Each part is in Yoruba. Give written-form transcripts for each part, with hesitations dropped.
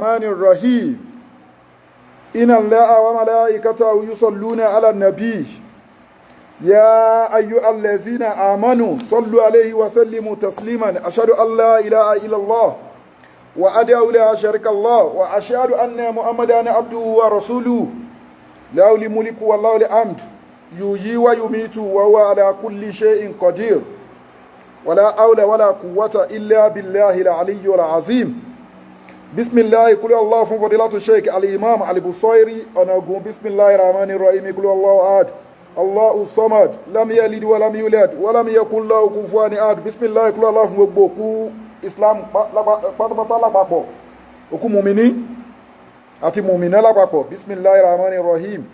الرحمن الرحيم إن الله وملائكته يصلون على النبي يا أيها الذين آمنوا صلوا عليه وسلموا تسليما أشهد أن لا إله إلا الله وأدعو لا شريك الله وأشهد أن محمدا عبده ورسوله له الملك والله الحمد يحيي ويميت وهو على كل شيء قدير ولا حول ولا قوة إلا بالله العلي العظيم بسم الله قل الله fún فضيلة الشيخ الإمام البصيري ọ̀nàgún بسم الله الرحمن الرحيم قل الله أحد الله الصمد لم يلد ولم يولد ولم يكن له كفوا أحد بسم الله قل الله fún gbogbo òkú Islam pátápátá lápapọ̀, òkú mùmíní àti mùmínà lápapọ̀. بسم الله الرحمن الرحيم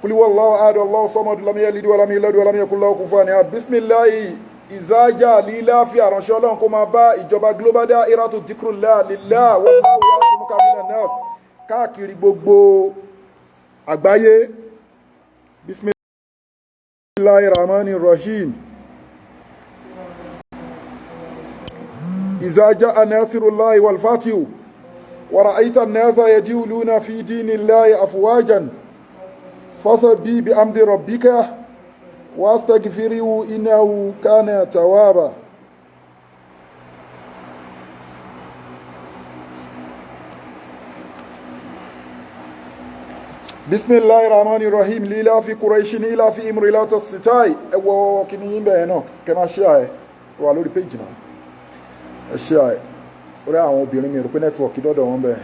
قل الله أحد الله الصمد لم يلد ولم يولد ولم يكن له كفوا أحد. بسم الله ìzájà líláfi àránṣẹ́ Ọlọ́run kó máa bá ìjọba Global Dahiratu Dhikrlahi lílá wallahu ya'simuka minan nas káàkiri gbogbo àgbáyé. بسم الله الرحمن الرحيم إذا جاء نصر الله والفتح ورأيت الناس يدخلون في دين الله أفواجا فسبح بحمد ربك واستغفره إنه كان توابا. بسم الله الرحمن الرحيم لإيلاف قريش إيلافهم رحلة الشتاء. Ẹ wọ kíní yín bẹ́ẹ̀ náà kẹ́ máa ṣe àẹ wà lórí péjì náà, ẹ ṣe àẹ orí àwọn obìnrin mi rò pé network dọ́dọ̀ wọn bẹ́ẹ̀.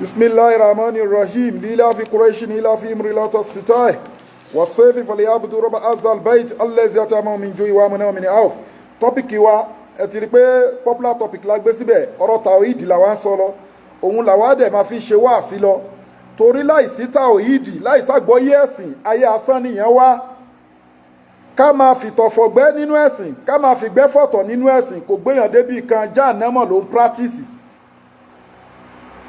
بسم الله الرحمن الرحيم لإيلاف قريش إيلافهم رحلة الشتاء والصيف فليعبدوا رب هذا البيت الذي أطعمهم من جوع وآمنهم من خوف. Topic wa, ẹ ti rí pé popular topic la gbé síbẹ̀. Ọ̀rọ̀ tàwíìdì làwa ń sọ lọ, òun làwa dẹ̀ máa fi ṣe wáàsí lọ, torí láìsí tàwíìdì, láìsàgbọ́yé ẹ̀sìn, ayé asán nìyẹn wá. Ká máa fìtọ̀fọ̀gbẹ́ nínú ẹ̀sìn, ká máa fìgbẹ́ fọ̀tọ̀ nínú ẹ̀sìn, kò gbéyàn débi kan. Jáànámọ̀ ló ń practice.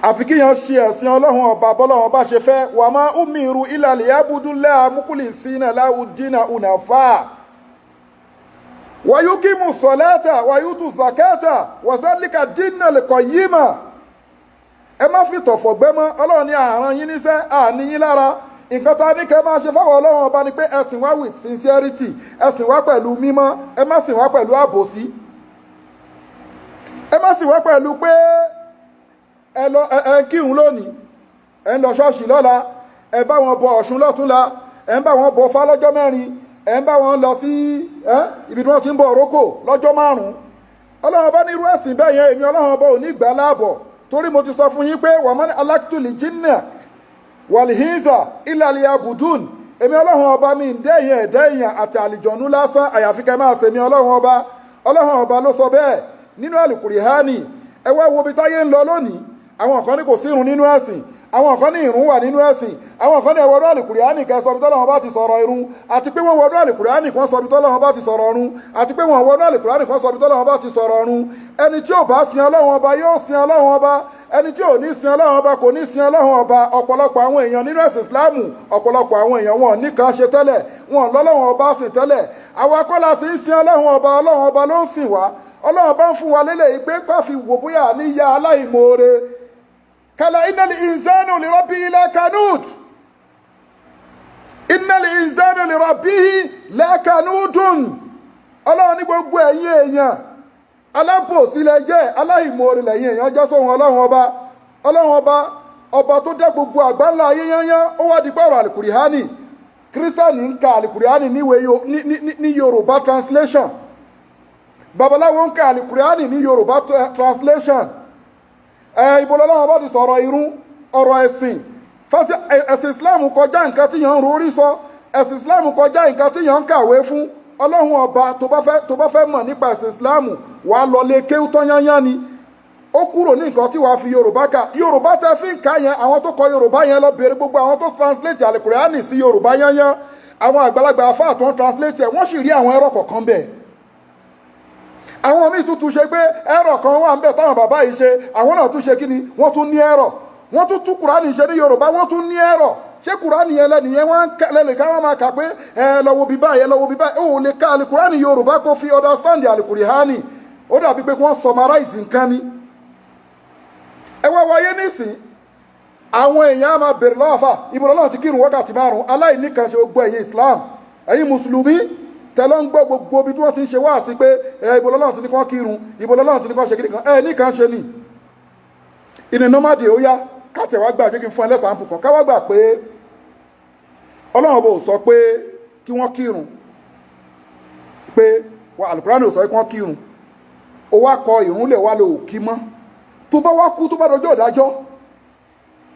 Àfi kíyàn ṣe ẹ̀sìn Ọlọ́run Ọba bọ́lọ́run Ọba ṣe fẹ́. وما أمروا إلا ليعبدوا الله مخلصين له الدين حنفاء ويقيموا الصلاة ويؤتوا الزكاة وذلك دين القيمة. Ẹ má fi tọ̀fọ̀gbẹ́ mọ́. Ọlọ́run ní àrùn yín níṣẹ́ àní yín lára. Nǹkan tá a ní kẹ́ máa ṣe fáwọn Ọlọ́run Ọba ni pé ẹ sìn wá with sincerity, ẹ sìn wá pẹ̀lú mímọ́. Ẹ má sìn wá pẹ̀lú àbòsí, ẹ má sìn wá pẹ̀lú pé ẹ lọ ẹ ń kírun lónìí, ẹ ń lọ ṣọ́ọ̀ṣì lọ́la, ẹ bá wọn bọ Ọ̀ṣun lọ́túnla, ẹ ń bá wọn bọ Fá lọ́jọ́ 4, ẹ ń bá wọn lọ sí ibi tí wọ́n ti ń bọ òrókò lọ́jọ́ 5. Ọlọ́run Ọba ní irú ẹ̀sìn bẹ́ẹ̀ yẹn, èmi Ọlọ́run Ọba ò ní gbà láàbọ̀, torí mo ti sọ fún yín pé وما خلقت الجن والإنس إلا ليعبدون. Èmi Ọlọ́run Ọba, mi ń dẹ́yìn ẹ̀dá èèyàn àti àlìjọ̀nú lásán, àyàfi kẹ́ máa ṣèmi Ọlọ́run Ọba. Ọlọ́run Ọba ló sọ bẹ́ẹ̀ nínú Àlùkùránì. Ẹ wá wo ibi táyé ń lọ lónìí. Àwọn kan ní kò sí irun nínú ẹ̀sìn, àwọn kan ní irun wà nínú ẹ̀sìn, àwọn kan ní ẹ wọnú Àlùkùránì kẹ́ sọ bí tọ́lọ́run bá ti sọ̀rọ̀ irun, àti pé wọ́n wọnú Àlùkùránì kan sọ bí tọ́lọ́run bá ti sọ̀rọ̀ ọ̀run, àti pé wọ́n wọnú Àlùkùránì kan sọ bí tọ́lọ́run bá ti sọ̀rọ̀ ọ̀run. Ẹni tí ò bá sin Ọlọ́run Ọba yóò sin Ọlọ́run Ọba, ẹni tí ò ní sin Ọlọ́run Ọba kò ní sin Ọlọ́run Ọba. Ọ̀pọ̀lọpọ̀ àwọn èèyàn nínú ẹ̀sìn Ìsìláàmù, ọ̀pọ̀lọpọ̀ àwọn èèyàn wọn nìkan ṣe tẹ́lẹ̀, wọn lọ́lọ́run Ọba sìn tẹ́lẹ̀. Àwa kọ́ la sì ń sin Ọlọ́run Ọba, Ọlọ́run Ọba ló ń sìn wá. Ọlọ́run bá ń fún wa lélẹ̀ yìí pé ká fi wò bóyá níyà aláìmoore. كلا إن الإنسان لربه لكنود إن الإنسان لربه لكنود. Ọlọ́run ní gbogbo ẹ̀yin èèyàn, alábòsí lẹ jẹ́, aláìmoore lẹ́yìn èèyàn jẹ́ sóhun Ọlọ́run Ọba. Ọlọ́run Ọba, ọba tó dá gbogbo àgbáńlá ayé yányán, ó wá di pé ọ̀rọ̀ Àlùkùránì, Kírísítànì ń ka Àlùkùránì ní Yorùbá translation, babaláwo ń ka Àlùkùránì ní Yorùbá translation. Ẹ ibo lọ́lọ́wọ́ bá ti sọ̀rọ̀ irun? Ọ̀rọ̀ ẹ̀sìn, ẹ̀sìn Islam kọjá nǹkan tí yàn ń rorí sọ, ẹ̀sìn Islam kọjá nǹkan tí yàn ń kàwé fún. Ọlọ́run Ọba, tó bá fẹ́ mọ̀ nípa ẹ̀sìn Islam, wà á lọ lé kéwú tán yányán ni. Ó kúrò ní nǹkan tí wàá fi Yorùbá kà. Yorùbá tẹ́ fi ń kà yẹn, àwọn tó kọ Yorùbá yẹn, lọ bèrè gbogbo àwọn tó translate Àlùkùránì sí Yorùbá yányán. Àwọn àgbàlagbà afáà tó ń translate ẹ̀, wọ́n sì rí àwọn ẹ̀rọ kọ̀ọ̀kan bẹ́ẹ̀. Àwọn míì tún tún ṣe pé ẹ̀rọ kan wà ń bẹ̀ táwọn bàbá yìí ṣe. Àwọn náà tún ṣe kí ni? Wọ́n tún ní ẹ̀rọ. Wọ́n tún tún Kùránì ṣe ní Yorùbá, wọ́n tún ní ẹ̀rọ. Ṣé Kùránì yẹn lẹ́nìyẹn wọ́n lẹ́nìkan wọ́n máa kà pé ẹ lọ wo bí báyìí, ẹ lọ wo bí báyìí? Ó lè ka Àlùkùránì Yorùbá kó fi understand Àlùkùránì. Ó dàbí pé kí wọ́n summarize nǹkan ni. Ẹ wá wáyé nísìn, àwọn èèyàn á máa bèrè lọ́wọ́ àfà, ibo lọ́lọ́run ti kírun wákàtí 5? Aláìní kan ṣe gbogbo ẹ̀yin Islam, ẹ̀yin mùsùlùmí tẹ́lọ́ ń gbọ́ gbogbo ibi tí wọ́n ti ń ṣe wá sí pé ẹ ibo lọ́lọ́run ti ní kán kírun, ibo lọ́lọ́run ti ní kán ṣe kíni kan, ẹ ní kan ṣe ni. Ìnì nọ́màdì ó yá, káàtẹ̀ wá gbà, jẹ́ kí n fún ẹ lẹ́sàmpù kan, káwá gbà pé Ọlọ́run bò sọ pé kí wọ́n kírun, pé Àlùkùránì ò sọ pé kí wọ́n kírun, ó wá kọ ìrun lẹ̀ wá lò ó kí mọ́. Tó bá wá kú, tó bá dọjọ́ ìdájọ́,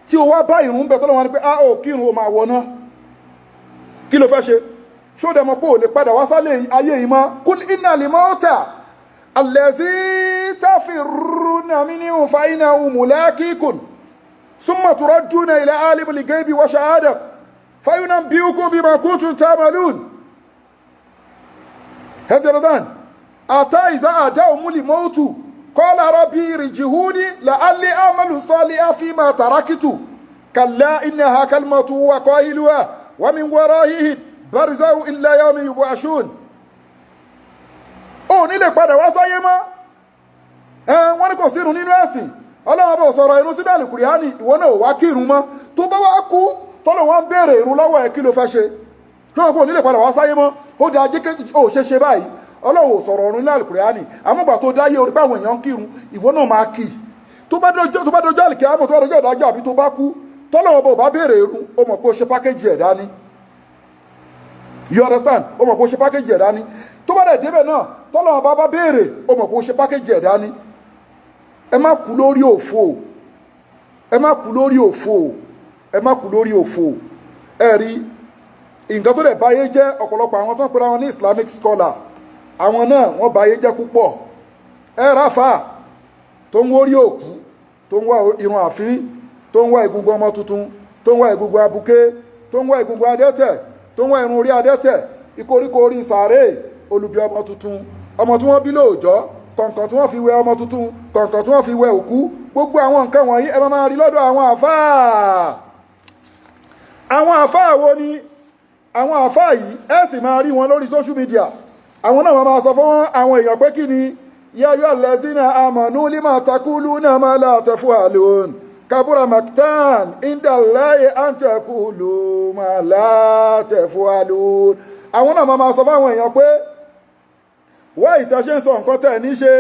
tí o wá bá ìrun bẹ̀, tọ́lọ́ wọn ni pé a ò kírun, o máa wọná, kí ló fẹ́ ṣe? Ṣó dẹ̀ mọ̀ pé ò lè padà wá sálẹ̀ ayé yìí mọ́? Kul innal mauta allazi tafirruna minhu fa innahu mulaqikum summa turadduna ila alimil ghaibi wa shahada fayunabbi'ukum bima kuntum ta'malun. Ẹ̀tẹ̀rọ̀dán ata ìzá àdá òmùlì mọ́tù qala rabbi irji'uni la'alli a'malu salihan fima taraktu kalla innaha kalimatu huwa qailuha wa min wara'ihim barzakhu ila yawmi yub'athun. Ó ní lè padà wá sáyé mọ́. Ẹ wọ́n ní kò sírun nínú ẹ̀sìn, Ọlọ́run bò sọ̀rọ̀ irun sínú Àlùkùránì, ìwọ náà wá kírun mọ́. Tó bá wá kú, tọ́lọ̀ wọn béèrè irun lọ́wọ́ ẹ̀, kí ló fẹ́ ṣe? Náà kò ní lè padà wá sáyé mọ́. Ó dáa jẹ́ ó ṣe ṣe báyìí. Ọlọ́run ò sọ̀rọ̀ ọ̀run ní Àlùkùránì, àmọ́gbà tó dáyé orí pé àwọn èèyàn ń kírun, ìwọ náà máa kì. Tó bá dọjọ́ àlìkíyámọ̀, tó bá dọjọ́ ìdájọ́, àbí tó bá kú, tọ́lọ́run bò bá béèrè irun, ó mọ̀ pé ó ṣe package ẹ̀ dání. You understand? Ó mọ̀ pé ó ṣe package ẹ̀ dání. Tó bá dẹ̀ débẹ̀ náà, tọ́lọ́run bá bá béèrè, ó mọ̀ pé ó ṣe package ẹ̀ dání. Ẹ má kú lórí òfo, ẹ má kú lórí òfo, ẹ má kú lórí òfo. Ẹ rí nǹkan tó dẹ̀ báyé jẹ́, ọ̀pọ̀lọpọ̀ àwọn tó ń pera wọn ní Islamic scholar, àwọn náà wọ́n báyé jẹ́ púpọ̀. Ẹ ráfà tó ń wórí òkú, tó ń wá irun àfín, tó ń wá egungun ọmọ tuntun, tó ń wá egungun abuké, tó ń wá egungun adẹ́tẹ̀, tó ń wá irun orí adẹ́tẹ̀, ìkoríko orí sàárè, olubi ọmọ tuntun, ọmọ tí wọ́n bí lóòjọ́, kọ̀ǹkọ̀ tí wọ́n fi wẹ ọmọ tuntun, kọ̀ǹkọ̀ tí wọ́n fi wẹ òkú. Gbogbo àwọn nǹkan wọ̀nyí, ẹ máa rí lọ́dọ̀ àwọn àfáà. Àwọn àfáà wo ni àwọn àfáà yìí? Ẹ sì máa rí wọn lórí social media. Àwọn náà máa sọ fún àwọn èèyàn pé kí ni? Ya ayyuhal lazina amanu lima taquluna ma la taf'alun kabura maktan indallahi an taqulu ma la taf'alun. Àwọn náà máa sọ fún àwọn èèyàn pé wá ìtẹ́ ṣe ń sọ nǹkan tẹ̀ ní ṣe,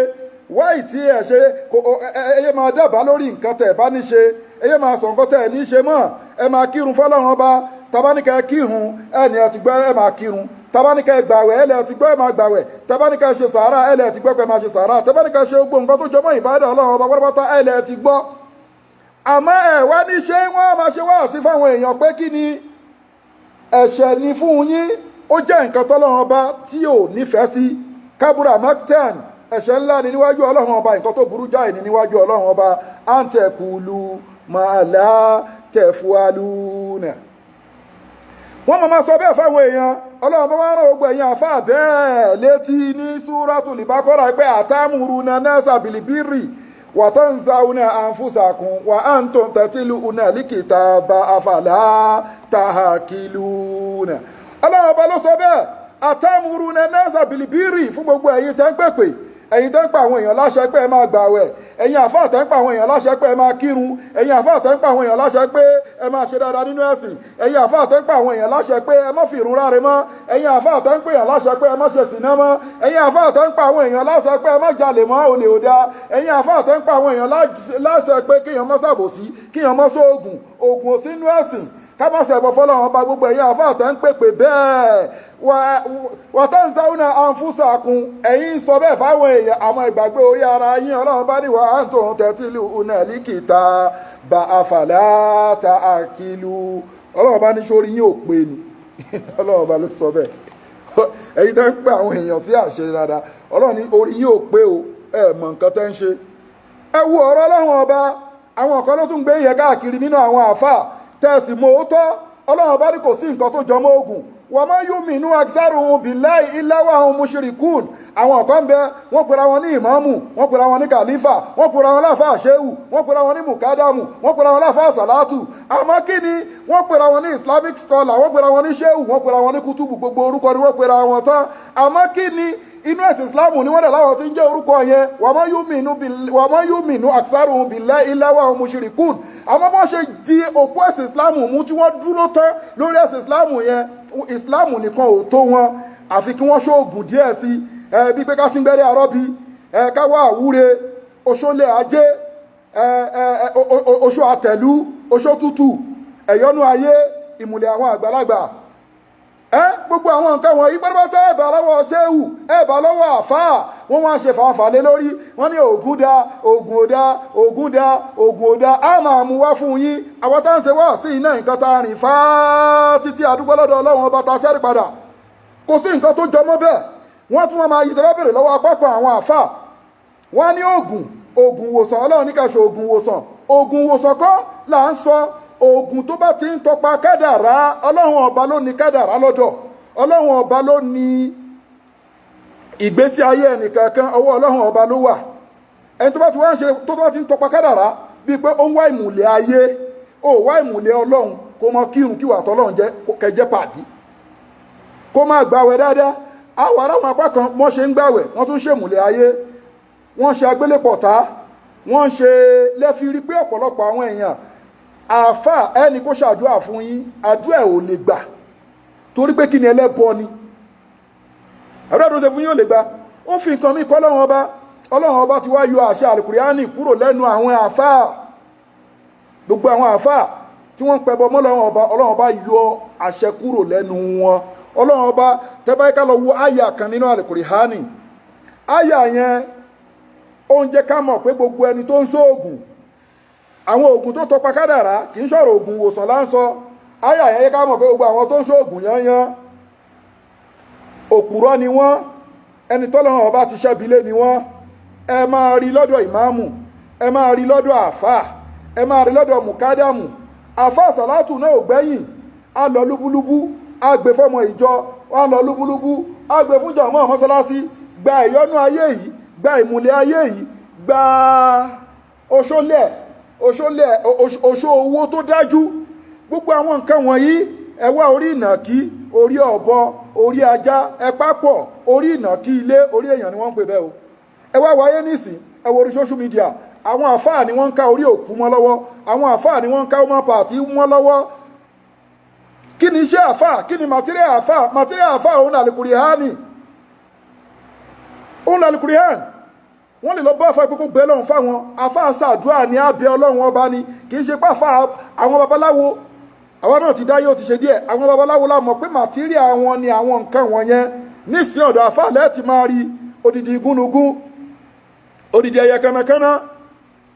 wá ìtí ẹ̀ ṣe ẹyẹ máa dábàá lórí nǹkan tẹ̀ bá ní ṣe, ẹyẹ máa sọ nǹkan tẹ̀ ní ṣe mọ́. Ẹ máa kírun fọlọ́run ọba. Tabaníkẹ́ kírun, ẹni ẹ ti gbọ́, ẹ máa kírun. Tabaníkẹ́ gbàwẹ̀, ẹ lẹ́ ti gbọ́, ẹ máa gbàwẹ̀. Tabaníkẹ́ ṣe sàárà, ẹ lẹ́ ti gbọ́ pé máa ṣe sàárà. Tabaníkẹ́ ṣe gbogbo nǹkan tó jọmọ́ ìbádà Ọlọ́run ọba pátápátá, ẹ lẹ́ ti gbọ́, àmọ́ ẹ wá ní ṣe. Wọ́n máa ṣe wáàsí fáwọn èèyàn pé kí ni? Ẹ̀ṣẹ̀ ni fún yín, ó jẹ́ nǹkan tọ́lọ́run ọba tí ò nífẹ̀ẹ́ sí. Kabura maktan, ẹ̀ṣẹ̀ ńlá ni níwájú Ọlọ́run ọba, nǹkan tó burú jáì ní níwájú Ọlọ́run ọba. An taqulu ma la taf'aluna. Wọ́n máa sọ bẹ́ẹ̀ fáwọn èèyàn. Ọlọ́run bá wá rán gbogbo ẹ̀yin àfáà bẹ́ẹ̀ létí ní Suratul Baqara pé atamuruna nasa bilbirri wa tansawna anfusakum wa antum tatluna likitaba afala tahakiluna. Ọlọ́run ọba ló sọ bẹ́ẹ̀, atamuruna nasa bilbirri, fún gbogbo ẹ̀yin tẹ́ ń pèpè, ẹ̀yin tẹ́ ń pa àwọn èèyàn láṣẹ pé ẹ máa gbààwẹ̀, ẹ̀yin àfáà tẹ́ ń pa àwọn èèyàn láṣẹ pé ẹ máa kírun, ẹ̀yin àfáà tẹ́ ń pa àwọn èèyàn láṣẹ pé ẹ máa ṣe dáadáa nínú ẹ̀sìn, ẹ̀yin àfáà tẹ́ ń pa àwọn èèyàn láṣẹ pé ẹ má fi ìrun ráre mọ́, ẹ̀yin àfáà tẹ́ ń pè èèyàn láṣẹ pé ẹ má ṣe sìná mọ́, ẹ̀yin àfáà tẹ́ ń pa àwọn èèyàn láṣẹ pé ẹ má jalè mọ́, olè ò dáa, ẹ̀yin àfáà tẹ́ ń pa àwọn èèyàn láṣẹ pé kéèyàn má ṣàbòsí, kéèyàn má sóògùn, ògùn ò sínú ẹ̀sìn, ká má ṣẹbọ fọlọ́run ọba, gbogbo ẹ̀yin àfáà tẹ́ ń pèpè bẹ́ẹ̀, wa tansawna anfusakum, ẹ̀yin ń sọ bẹ́ẹ̀ fáwọn èèyàn, àwọn ìgbàgbé orí ara yín. Ọlọ́run bá ní wa antum tatluna likitaba afala ta'qilu. Ọlọ́run bá ní sórí yín ò pé ni. Ọlọ́run bá ló sọ bẹ́ẹ̀. Ẹ̀yin tẹ́ ń pè àwọn èèyàn sí àṣẹ dáadáa, Ọlọ́run ní orí yín ò pé o, ẹ mọ̀ nǹkan tẹ́ ń ṣe. Ẹ wo ọ̀rọ̀ Ọlọ́run ọba. Àwọn kan ló tún gbé yẹn káàkiri nínú àwọn àfáà tẹ̀sí mọ́ ó tọ́. Ọlọ́run bá ní kò sí nǹkan tó jọmọ́ ogun. Wa ma yu'minu aktharuhum billahi illa wa hum mushrikun. Àwọn kan bẹ, wọ́n pera wọn ní ìmáàmù, wọ́n pera wọn ní kàlífà, wọ́n pera wọn láfà ṣéwù, wọ́n pera wọn ní mùkádàmù, wọ́n pera wọn láfà sàlátù. Àmọ́ kí ni? Wọ́n pera wọn ní Islamic scholar, wọ́n pera wọn ní ṣéwù, wọ́n pera wọn ní kútùbù, gbogbo orúkọ ni wọ́n pera wọn tán. Àmọ́ kí ni Inú ẹ̀sìn Islam ni wọ́n dẹ̀ láwọn tí ń jẹ́ orúkọ yẹn. Wa ma yu'minu aktharuhum billahi illa wa hum mushrikun. Àmọ́ bọ́n ṣe di òpó ẹ̀sìn Islam mú, tí wọ́n dúró tán lórí ẹ̀sìn Islam yẹn, Islam nìkan ò tó wọn, àfi kí wọ́n ṣoògùn díẹ̀ sí ẹ, bí pé ká síngbẹ́rẹ́ àrọ́bí ẹ, ká wá àwúre, oṣólẹ̀ ajé ẹ ẹ, oṣó àtẹ̀lú, oṣó tútù, ẹ̀yọ́nú ayé, ìmùlẹ̀ àwọn àgbàlagbà ẹ, gbogbo àwọn nǹkan wọ̀nyí pátápátá, ẹ̀bà lọ́wọ́ ṣéwù, ẹ̀bà lọ́wọ́ àfáà. Wọ́n wá ń ṣe fàǹfà lé lórí. Wọ́n ní ògùn da, ògùn ò da, ògùn da, ògùn ò da. Á máa mú wá fún yín. Àwọn tá ń ṣe wá sí iná, nǹkan tá a rìn fáá títí àdúgbò lọ́dọ̀ Ọlọ́run Ọba tá a ṣẹ́rí padà, kò sí nǹkan tó jọmọ́ bẹ́ẹ̀. Wọ́n tún wọn máa yí tẹ́lẹ̀ bèrè lọ́wọ́ apá kan àwọn àfáà. Wọ́n ní ògùn, ògùn wòsàn, Ọlọ́run ní ká ṣe ògùn wòsàn. Ògùn wòsàn kọ́ là ń sọ. Ògùn tó bá ti ń tọpa kádàrá, Ọlọ́run Ọba ló ní kádàrá lọ́dọ̀. Ọlọ́run Ọba ló ní ìgbésí ayé ẹnìkankan, ọwọ́ Ọlọ́run Ọba ló wà. Ẹni tó bá ti wá ń ṣe, tó bá ti ń tọpa kádàrá, bíi pé ó ń wá ìmùlẹ̀ ayé, ó wá ìmùlẹ̀ Ọlọ́run. Kó mọ kírun, kí wà tọ́lọ́run jẹ́ kẹjẹ́ pàdé, kó máa gbàwẹ̀ dáadáa. Àwọn ará wọn apá kan wọ́n ṣe ń gbàwẹ̀, wọ́n tún ṣèmùlẹ̀ ayé, wọ́n ṣe agbélépọ̀tá, wọ́n ṣe lẹ́fi rí pé ọ̀pọ̀lọpọ̀ àwọn èèyàn, àáfà ẹni kó ṣàdúrà fún yín, àdúrà ò lè gbà. Torí pé kí ni? Ẹlẹ́bọ ni. Àdúrà tó ṣe fún yín ò lè gbà. Ó fi nǹkan mí kọ́ Ọlọ́run Ọba. Ọlọ́run Ọba ti wá yọ àṣẹ àlùkùránì kúrò lẹ́nu àwọn àáfà. Gbogbo àwọn àáfà tí wọ́n ń pẹbọ mọ́ Ọlọ́run Ọba, Ọlọ́run Ọba yọ àṣẹ kúrò lẹ́nu wọn. Ọlọ́run Ọba tẹ́bá ká lọ wo àyà kan nínú àlùkùránì, àyà yẹn ó ń jẹ́ ká mọ̀ pé gbogbo ẹni tó ń ṣoògùn, àwọn oògùn tó tọpa kádàrá, kì í ṣọ̀rọ̀ oògùn ìwòsàn là ń sọ. Àyà yẹn yẹ ká mọ̀ pé gbogbo àwọn tó ń ṣoògùn yányán, òpùrọ́ ni wọ́n, ẹni tọ́lọ́run Ọba ti ṣẹ́bilé ni wọ́n. Ẹ máa rí lọ́dọ̀ ìmáàmù, ẹ máa rí lọ́dọ̀ àfáà, ẹ máa rí lọ́dọ̀ mùkádàmù. Àfáà sàlátù náà ò gbẹ́yìn. Á lọ lúbúlúbú, á gbé fọ́mọ ìjọ, á lọ lúbúlúbú, á gbé fún jọ̀mọ́ mọ́sálásí. Gba ìyọ́nú ayé yìí, gba ìmùlẹ̀ ayé yìí, gba oṣólẹ̀, oṣólẹ̀, oṣó owó tó dájú. Gbogbo àwọn nǹkan wọ̀nyí, ẹ wá orí ìnàkí, orí ọ̀bọ, orí ajá, ẹ pápọ̀ orí ìnàkí ilé, orí èèyàn ni wọ́n ń pè bẹ́ẹ̀ o. Ẹ wá wáyé nísìn, ẹ wo orí social media, àwọn àfáà ni wọ́n ń ká orí òkú mọ́ lọ́wọ́, àwọn àfáà ni wọ́n ń ká ọmọ pàtí mọ́ lọ́wọ́. Kí ni iṣẹ́ àfáà? Kí ni material àfáà? Material àfáà òun làlùkùránì, òun làlùkùránì. Wọ́n lè lọ bá àfáà pé kó gbé lọ́hùn fáwọn. Àfáà ṣàdúrà ní abẹ́ Ọlọ́run Ọba ni, kì í ṣe pé àfáà. Àwọn babaláwo, àwọn náà ti dá yóò ti ṣe díẹ̀. Àwọn babaláwo la mọ̀ pé material wọn ni àwọn nǹkan wọ̀nyẹn. Nísìnyí, ọ̀dọ̀ àfáà lẹ́ẹ̀tì máa rí odidi igúnnugún, odidi ẹyẹ kánnakánná,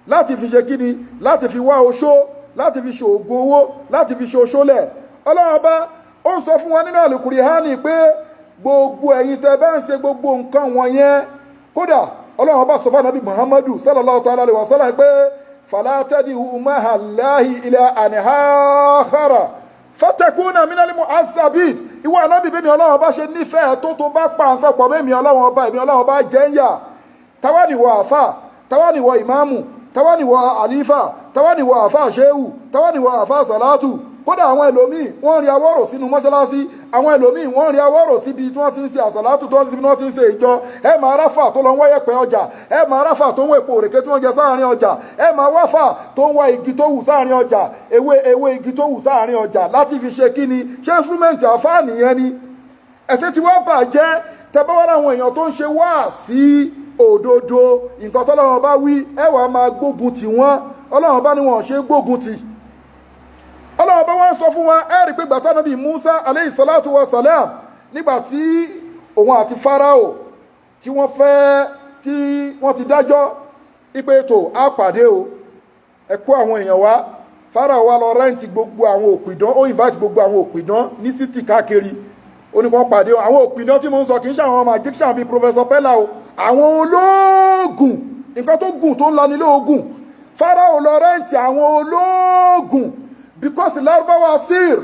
láti fi ṣe kíni? Láti fi wá oṣó, láti fi ṣe oògùn owó, láti fi ṣe oṣólẹ̀. Ọlọ́run Ọba ó ń sọ fún wa nínú àlùkùránì pé gbogbo ẹ̀yin tẹ́ bá ń ṣe gbogbo nǹkan wọ̀nyẹn, kódà Ọlọ́run Ọba sọ fún Ànábì Muhammadu sallallahu ta'ala alayhi wa sallam pé fala tad'u ma'a Allahi ilahan akhara fatakuna minal mu'azzabin. Ìwọ Ànábì, bẹ́ẹ̀ mi Ọlọ́run Ọba ṣe nífẹ̀ẹ́ tó bá pa nǹkan pọ̀ mẹ́mi Ọlọ́run Ọba, èmi Ọlọ́run Ọba jẹ́ ń yà. Táwa nìwọ àfà? Táwa nìwọ ìmáàmù? Táwa nìwọ àlífà? Táwa nìwọ àfà ṣéwù? Táwa nìwọ àfà sàlátù? Kódà àwọn ẹlòmíì, wọ́n rí awọ́rò sínú mọ́ṣáláṣí. Àwọn ẹlòmíì, wọ́n rí awọ́rò síbi tí wọ́n ti ń ṣe àsàlátù, tó ń wọ́n ti ń ṣe ìjọ. Ẹ máa ráfà tó lọ ń wáyẹ̀pẹ̀ ọjà, ẹ máa ráfà tó ń wọ èpo òrèké tí wọ́n jẹ sáàrin ọjà, ẹ máa wáfà tó ń wá igi tó wù sáàrin ọjà, ewé ewé igi tó wù sáàrin ọjà, láti fi ṣe kíni? Ṣé instrument àfáà nìyẹn ni? Ẹ̀sìn tí wọ́n bàjẹ́. Tẹ́bá àwọn èèyàn tó ń ṣe wá sí òdodo, nǹkan tọ́lọ́run bá wí, ẹ wàá máa gbógun tì wọ́n. Ọlọ́run bá ní wọn ṣe gbógun tì. Ọlọ́run bá wọ́n sọ fún wa, ẹ rí pé gbàtà nàbí Musa aleyhi salatu wa salam, nígbà tí òun àti Farao tí wọ́n fẹ́, tí wọ́n ti dájọ́ ipe ètò á pàdé o, ẹ kó àwọn èèyàn wá. Farao wá lọ rent gbogbo àwọn òpìdán, ó invite gbogbo àwọn òpìdán ní city káàkiri, ó ní kó pàdé. Àwọn òpìdán tí mo ń sọ, kì í ṣe àwọn magician bíi Professor Pella o, àwọn olóògùn, nǹkan tó gùn tó ń lani lóògùn. Farao lọ rent àwọn olóògùn because Lárúbáwá sir,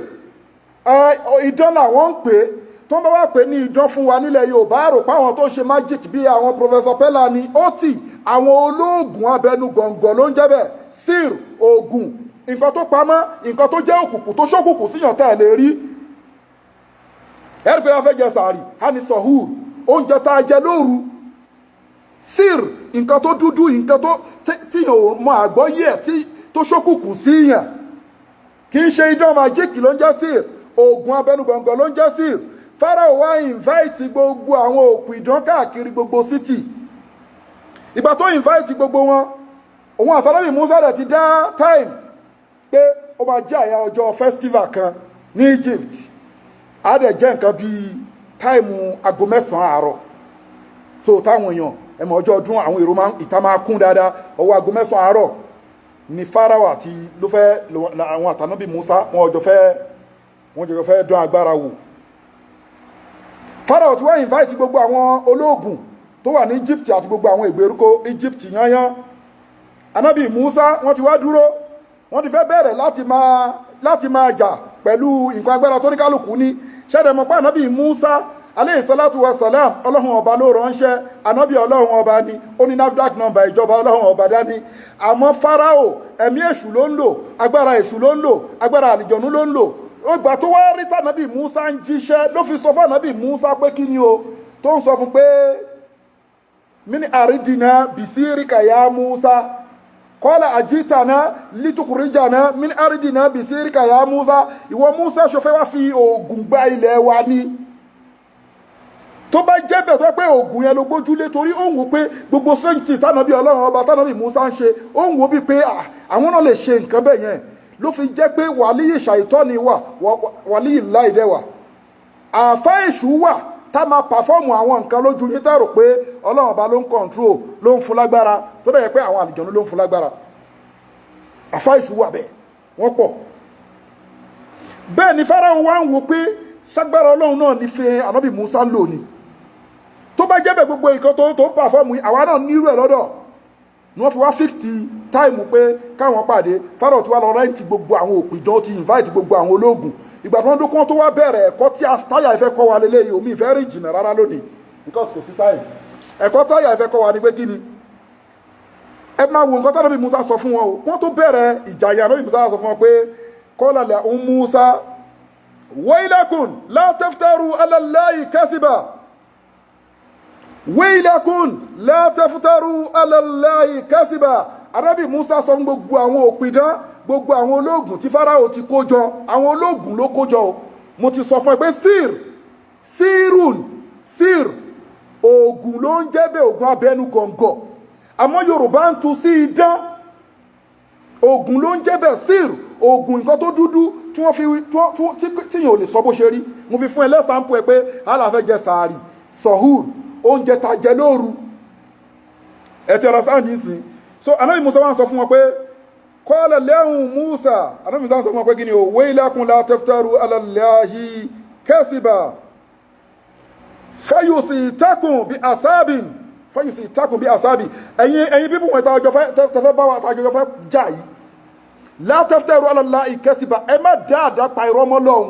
idán làwọn ń pè é. Tó ń bá wà pé ní idán fún wa nílẹ̀ Yorùbá, rò pé àwọn tó ń ṣe magic bí àwọn Professor Pella ni. Ó tì, àwọn olóògùn abẹnú gọ̀ǹgọ̀ ló ń jẹ́ bẹ́ẹ̀. Sir, oògùn, nǹkan tó pamọ́, nǹkan tó jẹ́ òkùnkùn, tó ṣókùnkùn síyàn tẹ́ ẹ̀ lè rí. Ẹ̀rí pé wọ́n fẹ́ jẹ sàárì á ní sọ̀húr. Oúnjẹ tá a jẹ lóru, sír, nǹkan tó dúdú, nǹkan tó tíyàn ò mọ àgbọ́yé ẹ̀, tí tó ṣókùnkùn sí yàn. Kì í ṣe idán magic ló ń jẹ́ sír, oògùn abẹnugọ̀ngọ̀ ló ń jẹ́ sír. Pharaoh wá invite gbogbo àwọn òpìdán káàkiri gbogbo city. Ìgbà tó invite gbogbo wọn, òun àtànábì Musa rẹ̀ ti dá time pé ó máa jẹ́ àyà ọjọ́ festival kan ní Egypt. Á dẹ̀ jẹ́ nǹkan bíi time aago 9 àárọ̀. So táwọn èèyàn ẹmọ ọjọ́ ọdún, àwọn èrò ìta máa kún dáadáa. Ọwọ́ aago 9 àárọ̀ ni Pharaoh àti ló fẹ́ àwọn àtànábì Musa, wọ́n jọ fẹ́ dán agbára wò. Pharaoh ti wá invite gbogbo àwọn olóògùn tó wà ní Egypt àti gbogbo àwọn ìgbèríko Egypt yányán. Anábì Musa, wọ́n ti wá dúró, wọ́n ti fẹ́ bẹ̀rẹ̀ láti máa jà pẹ̀lú nǹkan agbára tó ní kálukú ní ṣẹ́dẹ̀ mọ̀ pé anábì Musa aleyhi salatu wa salam, Ọlọ́run Ọba ló ránṣẹ́, anábì Ọlọ́run Ọba ni, ó ní NAFDAC number ìjọba Ọlọ́run Ọba dání. Àmọ́ Farao, ẹ̀mí èṣù ló ń lò, agbára èṣù ló ń lò, agbára àlìjọ̀nú ló ń lò. Ó gbà tó wá rí tànábì Musa ń jíṣẹ́, ló fi sọ fún anábì Musa pé kí ni o, tó ń sọ fún pé min aridina bisirika ya Musa, qala ajitana litukhrijana min aridina bisirika ya Musa. Ìwọ Musa, ṣo fẹ́ wá fi oògùn gba ilẹ̀ wa ni? Tó bá jẹ́ bẹ́ẹ̀, tó pé oògùn yẹn ló gbójúlé, torí ó ń wò pé gbogbo sẹ́ńtì tánàbí Ọlọ́run Ọba tánàbí Musa ń ṣe, ó ń wò bí pé àwọn náà lè ṣe nǹkan bẹ́ẹ̀ yẹn. Ló fi jẹ́ pé wàlíyì ṣàìtọ́ni wà, wàlíyì láìdẹ́ wà, àáfà èṣù wà tá máa perform àwọn nǹkan lójú yín, tá rò pé Ọlọ́run Ọba ló ń control, ló ń fún lágbára, tó dẹ̀ yẹ pé àwọn àlùjọ̀nnú ló ń fún lágbára. Àáfà èṣù wà bẹ́ẹ̀, wọ́n pọ̀ bẹ́ẹ̀ ni. Fáráò wá ń wo pé ṣágbára Ọlọ́run náà ní fẹ́ ànábì Musa lò ní. Tó bá jẹ́ bẹ́ẹ̀, gbogbo nǹkan tó ń perform, àwa náà nírú ẹ̀ lọ́dọ̀ ni. Wọ́n fi wá fix time pé káwọn pàdé. Fáráò tí wá lọ rent gbogbo àwọn òpìdán, ti invite gbogbo àwọn ológun. Ìgbà tí wọ́n dúkọ́ tó wá bẹ̀rẹ̀ ẹ̀kọ́ tí táyà ìfẹ́ kọ́ wa lélẹ́yìí, omi ìfẹ́ rìn jìnnà rárá lónìí because kò sí time. Ẹ̀kọ́ táyà ìfẹ́ kọ́ wa ni pé kí ni? Ẹ máa wo nǹkan tánàbí Musa sọ fún wọn o. Wọ́n tó bẹ̀rẹ̀ ìjà yẹn, ànábì Musa sọ fún wọn pé qala lahum Musa waylakum la taftaru ala Allahi kasiba, waylakum la taftaru ala Allahi kasiba. Ànábì Musa sọ fún gbogbo àwọn òpìdán, gbogbo àwọn ológun tí Fáráò ti kó jọ. Àwọn ológun ló kó jọ o. Mo ti sọ fún ẹ pé sír, sírùn, sír, oògùn ló ń jẹ́ bẹ́ẹ̀, oògùn abẹ́nú gọ̀ǹgọ̀. Àmọ́ Yorùbá ń tu sí idán. Oògùn ló ń jẹ́ bẹ́ẹ̀, sír, oògùn, nǹkan tó dúdú tí wọ́n fi tí yẹn ò lè sọ bó ṣe rí. Mo fi fún ẹ lẹ́sàmpù ẹ pé aláfẹ́ jẹ sàárì, sọ̀húr, oúnjẹ ta jẹ lóru. Ẹ ti ọ̀rọ̀ sáà nísìn. So Anábì Musa wá ń sọ fún wọn pé qala lahum Musa, Anábì Musa ń sọ fún wọn pé kí ni o? Waylakum la taftaru ala Allahi kasiba fayusitakum bi asabin, fayusitakum bi asabi. Ẹ̀yin bíbù wọn tàjọ fẹ́ bá wa tàjọ fẹ́ jà yìí, la taftaru ala Allahi kasiba, ẹ má dáadáa pa irọ́ mọ́ Ọlọ́hun.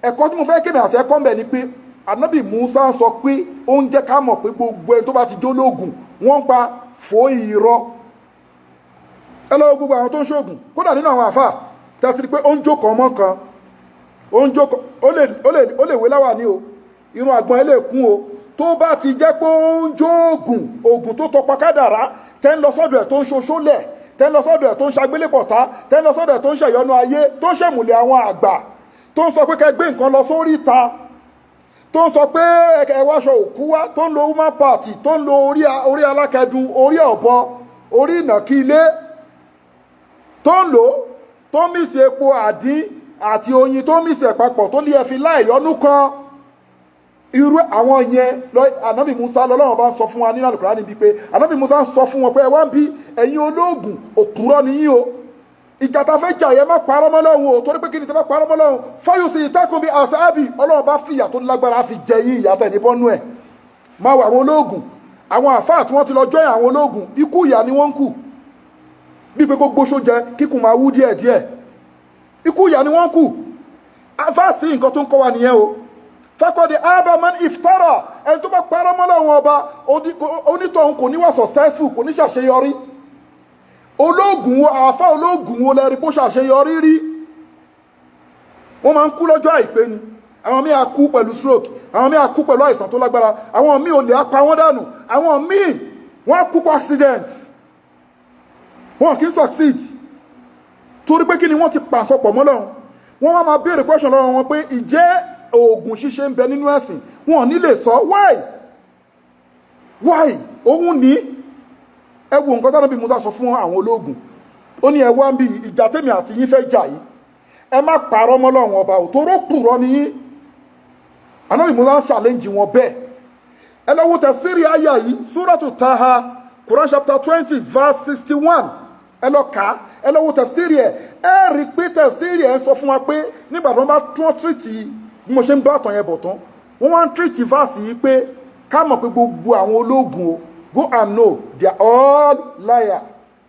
Ẹ̀kọ́ tí mo fẹ́ kémi àti ẹ̀kọ́ mbẹ̀ ni pé Anábì Musa sọ pé ó ń jẹ́ ká mọ̀ pé gbogbo ẹni tó bá ti jólógùn, wọ́n ń pa fò irọ́. Ẹ lọ́wọ́ gbogbo àwọn tó ń ṣoògùn, kódà nínú àwọn àfà tẹ́tí pé ó ń jókòó ọmọ kan, ó ń jókòó, ó lè wé láwà ní o, irun àgbọn ẹ lè kún o. Tó bá ti jẹ́ pé ó ń jóògùn, ògùn tó tọpa kádàrá, tẹ́ ń lọ sọ́dọ̀ ẹ̀ tó ń ṣoṣó lẹ̀, tẹ́ ń lọ sọ́dọ̀ ẹ̀ tó ń ṣagbélépọ̀tá, tẹ́ ń lọ sọ́dọ̀ ẹ̀ tó ń ṣẹ̀yọnu ayé, tó ń ṣẹ̀mùlẹ̀ àwọn àgbà, tó ń sọ pé kẹ́ gbé nǹkan lọ sórí ìta, tó ń sọ pé ẹ wáṣọ òkú wá, tó ń lo human party, tó ń lo orí alákẹ́dùn, orí ọ̀bọ, orí ìnàkí ilé tó ń lò, tó ń mix epo àdín àti oyin, tó ń mix ẹ̀ papọ̀, tó ní ẹ fi láìyọnú kan, irú àwọn yẹn lọ. Ànábì Musa lọ́lọ́run bá ń sọ fún wa nínú Àlùkùránì níbi pé Ànábì Musa ń sọ fún wọn pé ẹ wá ń bí ẹ̀yin olóògùn, òpùrọ́ ni yín o. Ìjà tá a fẹ́ jà yẹn, má parọ́ mọ́ Ọlọ́run o, torí pé kí ni? Tẹ́ bá parọ́ mọ́ Ọlọ́run, fáyọsì ìtàkùn bíi àṣàbì, Ọlọ́run bá fìyà tó lágbára fi jẹ yín, ìyà tẹ̀ ní bọ́nú ẹ̀. Máa wọ àwọn olóògùn, àwọn àfáà tí wọ́n ti lọ jọ́yìn àwọn olóògùn, ikú ìyà ni wọ́n ń kù, bí pé kó gbóṣó jẹ, kíkùn máa wú díẹ̀díẹ̀, ikú ìyà ni wọ́n ń kù. Fáàsì nǹkan tó ń kọ́ wa nìyẹn o. Faqad khaba man iftara, ẹni tó bá parọ́ mọ́ Ọlọ́run Ọba, onítọ̀hún kò ní wà successful, kò ní ṣàṣeyọrí. Ológun wo, àáfà ológun wo lẹ́rí kó ṣàṣeyọrí rí? Wọ́n máa ń kú lọ́jọ́ àìpé ni. Àwọn míì á kú pẹ̀lú stroke, àwọn míì á kú pẹ̀lú àìsàn tó lágbára, àwọn míì olè á pa wọ́n dànù, àwọn míì wọ́n á kú kú accident. Wọn kì í succeed. Torí pé kí ni? Wọ́n ti pa nǹkan pọ̀ mọ́ Ọlọ́run. Wọ́n wá máa béèrè question lọ́wọ́ wọn pé, ìjẹ́ oògùn ṣíṣe ń bẹ nínú ẹ̀sìn? Wọn ò ní lè sọ. Why? Why? Òun ní ẹ wo nǹkan tánàbí Musa sọ fún àwọn ológun. Ó ní, ẹ wá ń bí ìjà tèmi àti yín fẹ́ jà yìí, ẹ má parọ́ mọ́ Ọlọ́run ọba ò, toró pùrọ́ ni yín. Ànábì Musa ń challenge wọn bẹ́ẹ̀. Ẹ lọ wo tafsiri àyà yìí, Suratu Taha, Quran chapter 20 verse 61. Ẹ lọ kà á, ẹ lọ wo tafsiri ẹ. Ẹ rí i pé tafsiri ẹ ń sọ fún wa pé nígbà tí wọ́n bá tún treat, bí mo ṣe ń bá àtàn yẹn bọ̀ tán, wọ́n wá ń treat verse yìí pé ká mọ̀ pé gbogbo àwọn ológun o, go and know they are all liar.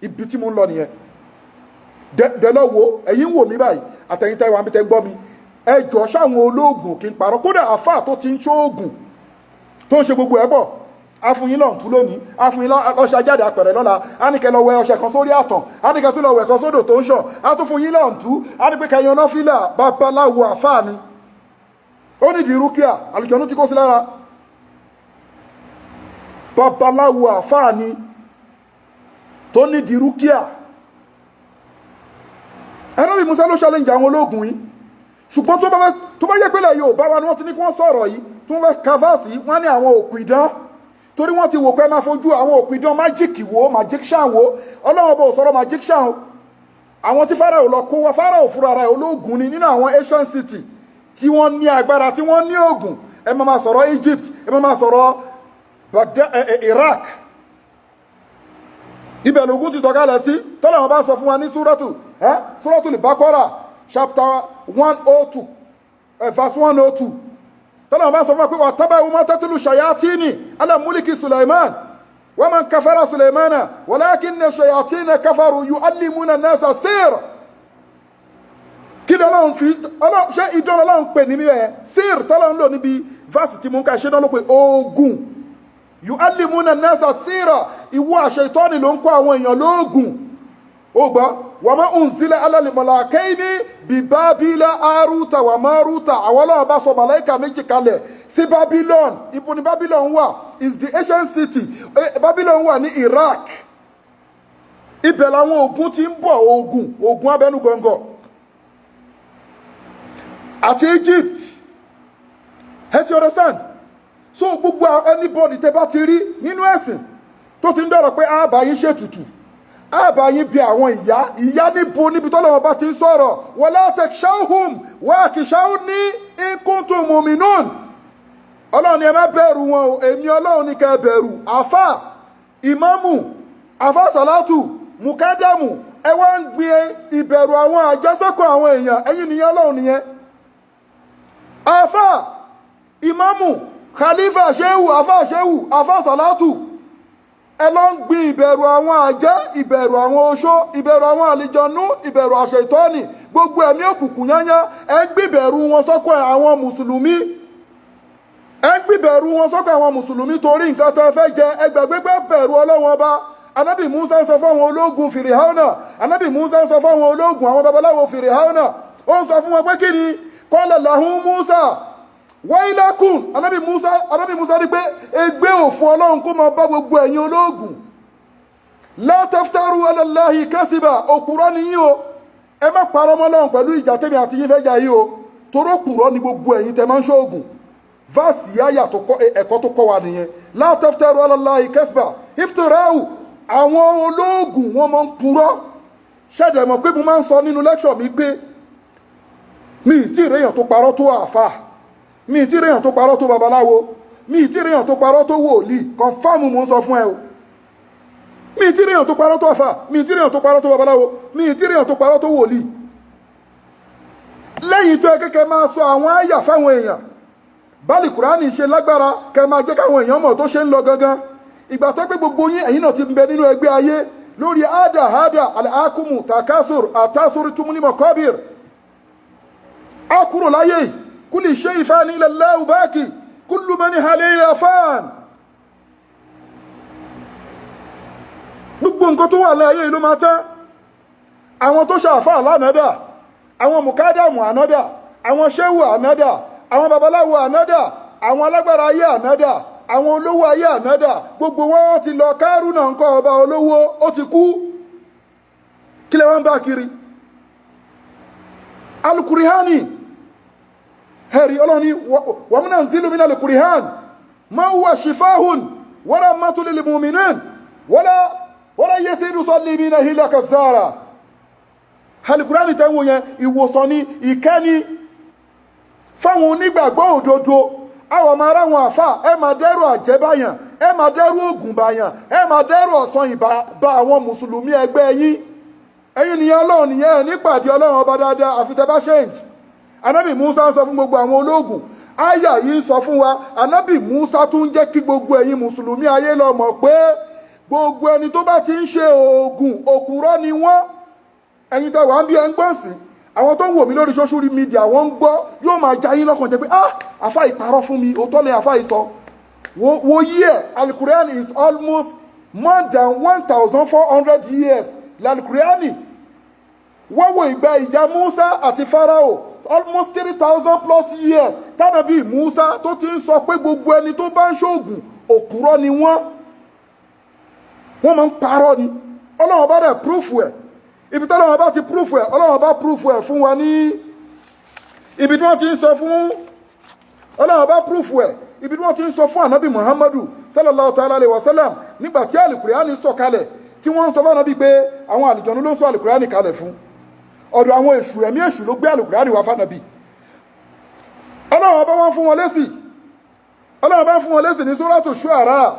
Ibi tí mo ń lọ nìyẹn. Dẹ lọ wo, ẹ̀yin wò mí báyìí, àtẹ̀yìn tẹ́ wà níbi tẹ́ gbọ́ mi, ẹ jọ, sáwọn ológun kì í parọ́? Kódà àfáà tó ti ń ṣóògùn, tó ń ṣe gbogbo ẹ̀ bọ̀, afunyin lọ́n tú lónìí, afunyin lọ́ṣà jáde apẹ̀rẹ̀ lọ́la, á ní kẹ́ lọ wẹ ọṣẹ kan sórí àtàn, á ní kẹ́ tún lọ wẹ̀ kan sódò tó ń ṣàn, á tún fún yín lọ́n tú, á ní pé kẹ́ yan náfìlà. Babaláwo àfáà ni, ó ní ìdí rúkìá, àlùjọ̀nú tí kò sí lára. Babaláwo àfáà ni tó ní ìdí rúkìá. Ànábì Musa ló challenge àwọn ológun yìí. Ṣùgbọ́n tó bá yẹ pé lẹ̀ Yorùbá wa ni wọ́n ti ní kí wọ́n sọ̀rọ̀ yìí, tí wọ́n fẹ́ kavasi, wọ́n ní àwọn òkú idán, torí wọ́n ti wò pé máa fojú àwọn òkú idán magic wo, magician wo. Ọlọ́run ọba ò sọ̀rọ̀ magician o. Àwọn tí Fáráò lọ kó wá, Fáráò fúnra rẹ̀ ológun ni. Nínú àwọn ancient city tí wọ́n ní agbára, tí wọ́n ní oògùn, ẹ máa máa sọ̀rọ̀ Egypt, ẹ máa máa sọ̀rọ̀ Baghdad, Iraq, ibẹ̀ lógún ti sọ̀kalẹ̀ sí. Tọ́lá wọn bá sọ fún wa ní súrọ́tù Bakora chapter 102, verse 102, tọ́lá wọn bá sọ fún wa pé واتبعوا ما تتلو الشياطين على ملك سليمان وما كفر سليمان ولكن الشياطين كفروا يعلمون الناس السحر. Kí ni Ọlọ́run fi Ọlọ́run ṣé idán Ọlọ́run pè ní ẹ سحر tọ́lọ́run lò níbi verse tí mo ń ka? Ṣé náà ló pe oògùn? يعلمون الناس السحر. Ìwọ àṣẹ ìtọ́ni ló ń kọ́ àwọn èèyàn lóògùn. Ó gbọ́ وما أنزل على الملكين ببابل هاروت وماروت. Àwọn Ọlọ́run bá sọ màláìka méjì kalẹ̀ sí Babylon. Ibo ni Babylon wà? Is the ancient city. Babylon wà ní Iraq. Ibẹ̀ làwọn ogun ti ń bọ̀, ogun, ogun abẹ́nú gọ̀ǹgọ̀ àti Egypt. Ẹ ti understand? So gbogbo anybody tẹ bá ti rí nínú ẹ̀sìn tó ti ń dọ̀rọ̀ pé àbá yín ṣètùtù, àbá yín bí àwọn ìyá ìyá, níbo níbi tọ́lọ́wọ́ bá ti ń sọ̀rọ̀ ولا تخشوهم واخشوني إن كنتم مؤمنون? Ọlọ́run ni ẹ má bẹ̀rù wọn o, èmi Ọlọ́run ni kẹ́ ẹ bẹ̀rù. Àfà, ìmáàmù, àfà sàlátù, mùkádàmù, ẹ wá ń gbé ìbẹ̀rù àwọn àjẹsọ́kọ̀ àwọn èèyàn. Ẹ̀yin nìyẹn, Ọlọ́run nìyẹn. Àfà, ìmáàmù, khalifa, ṣéwù, àfà ṣéwù, àfà sàlátù, ẹ lọ ń gbin ìbẹ̀rù àwọn àjẹ́, ìbẹ̀rù àwọn oṣó, ìbẹ̀rù àwọn àlìjọnú, ìbẹ̀rù àṣẹ ìtọ́ni, gbogbo ẹ̀mí òkùnkùn yányán. Ẹ ń gbìbẹ̀rù wọn sọ́kọ̀ àwọn mùsùlùmí, ẹ ń gbìbẹ̀rù wọn sọ́kọ̀ àwọn mùsùlùmí torí nǹkan tó fẹ́ jẹ. Ẹgbẹ̀gbẹ́gbẹ́ bẹ̀rù Ọlọ́wọ́n ọba. Anábì Musa ń sọ fún àwọn ológun Fìrìhánà, Anábì Musa ń sọ fún àwọn ológun, àwọn babaláwo Fìrìhánà, ó ń sọ fún wọn pé kí ni? قال لهم موسى ويلكم. Anábì Musa rí pé ègbé òfin Ọlọ́run kó máa bá gbogbo ẹ̀yin ológun. لا تفتروا على الله كذبا. Òpùrọ́ ni yín o, ẹ má parọ́ mọ́ Ọlọ́run pẹ̀lú ìjà tèmi àti yín fẹ́ jà yìí o, toró pùrọ́ ni gbogbo ẹ̀yin tẹ máa ń ṣoògùn. Verse yáyà tó kọ́, ẹ̀kọ́ tó kọ́ wa nìyẹn. لا تفتروا على الله كذبا. افتراء, àwọn olóògùn wọn máa ń purọ́. Ṣẹ̀dẹ̀ mọ̀ pé mo máa ń sọ nínú lecture mi pé mi ì tí ì réyàn tó parọ́ tó àáfà, mi ì tí ì réyàn tó parọ́ tó babaláwo, mi ì tí ì réyàn tó parọ́ tó wòlíì. Confirm mo ń sọ fún ẹ o. Mi ì tí ì réyàn tó parọ́ tó àáfà, mi ì tí ì réyàn tó parọ́ tó babaláwo, mi ì tí ì réyàn tó parọ́ tó wòlíì. Lẹ́yìn tó yẹ kẹ́kẹ́ máa sọ àwọn àyà fáwọn èèyàn báàlì Kùránì ṣe lágbára, kẹ́ máa jẹ́ káwọn èèyàn mọ̀ tó ṣe ń lọ gangan. Ìgbà tó pé gbogbo yín, ẹ̀yin náà ti ń bẹ nínú ẹgbẹ́ ayé lórí àdà àdà ألهاكم التكاثر حتى زرتم المقابر. Á kúrò láyé. كل شيء فان إلا الله باق، كل من عليها فان. Gbogbo nǹkan tó wà láyé ló máa tán. Àwọn tó ṣàfà lánàá dà? Àwọn mùkádàmù ànádà? Àwọn ṣéwù ànádà? Àwọn babaláwo ànádà? Àwọn alágbára ayé ànádà? Àwọn olówó ayé ànádà? Gbogbo wọn ti lọ. Kárúnà ńkọ́? Ọba olówó, ó ti kú. Kí lẹ wọ́n ń bá kiri? Alukurihani ẹ̀rí Ọlọ́run ní wa munazzilu minal Qur'an ma huwa shifahun wa rahmatun lil mu'minin wala yazidu zalimina illa khasara. Alukurani tẹ́ ń wo yẹn, ìwòsàn ni, ìkẹ́ni fáwọn onígbàgbọ́ òdodo. Àwọn ọmọ ará wọn àfà, ẹ máa dẹ́rù àjẹbáyàn, ẹ máa dẹ́rù ògùn báyàn, ẹ máa dẹ́rù ọ̀sán ìbá bá àwọn mùsùlùmí ẹgbẹ́ yín. Ẹ̀yin nìyẹn, Ọlọ́run nìyẹn. Ẹ̀ nípàdé Ọlọ́run Ọba dáadáa àfi tẹ́ bá change. Anabi Musa ń sọ fún gbogbo àwọn ológun, àyà yìí ń sọ fún wa. Anabi Musa tún jẹ́ kí gbogbo ẹ̀yin mùsùlùmí ayé lọ mọ̀ pé gbogbo ẹni tó bá ti ń ṣe oògùn, òpùrọ́ ni wọ́n. Ẹ̀yin tẹ́ wàá ń bí ẹ ń gbọ́n sí, àwọn tó ń wò mí lórí social media, wọ́n ń gbọ́, yóò máa já yín lọ́kàn jẹ́ pé, "Ah, àfa ìparọ́ fún mi, òótọ́ lè àfa ìsọ." Wo year Alukurani is almost more than 1400 years lalukurani. Wọ́n wo ìgbà ìjà Musa àti Pharaoh, almost 3000 plus years tánàbí Musa tó ti ń sọ pé gbogbo ẹni tó bá ń ṣoògùn, òpùrọ́ ni wọ́n, wọ́n máa ń parọ́ ni. Ọlọ́run bá dẹ̀ proof ẹ̀. Ibi tí Ọlọ́run bá ti proof ẹ̀, Ọlọ́run bá proof ẹ̀ fún wa ní ibi tí wọ́n ti ń sọ fún, Ọlọ́run bá proof ẹ̀ ibi tí wọ́n ti ń sọ fún Ànábì Muhammadu sallallahu ta'ala alayhi wa sallam, nígbà tí Àlùkùránì sọ̀kalẹ̀, tí wọ́n ń sọ fún Ànábì pé àwọn àlùjọ̀nnú ló ń sọ Àlùkùránì kalẹ̀ fún. Ọ̀dọ̀ àwọn èṣù, ẹ̀mí èṣù ló gbé Àlùkùránì wá fànàbì. Ọlọ́run bá wọn fún wọn lésì. Ọlọ́run bá fún wọn lésì ní Suratu Shu'ara.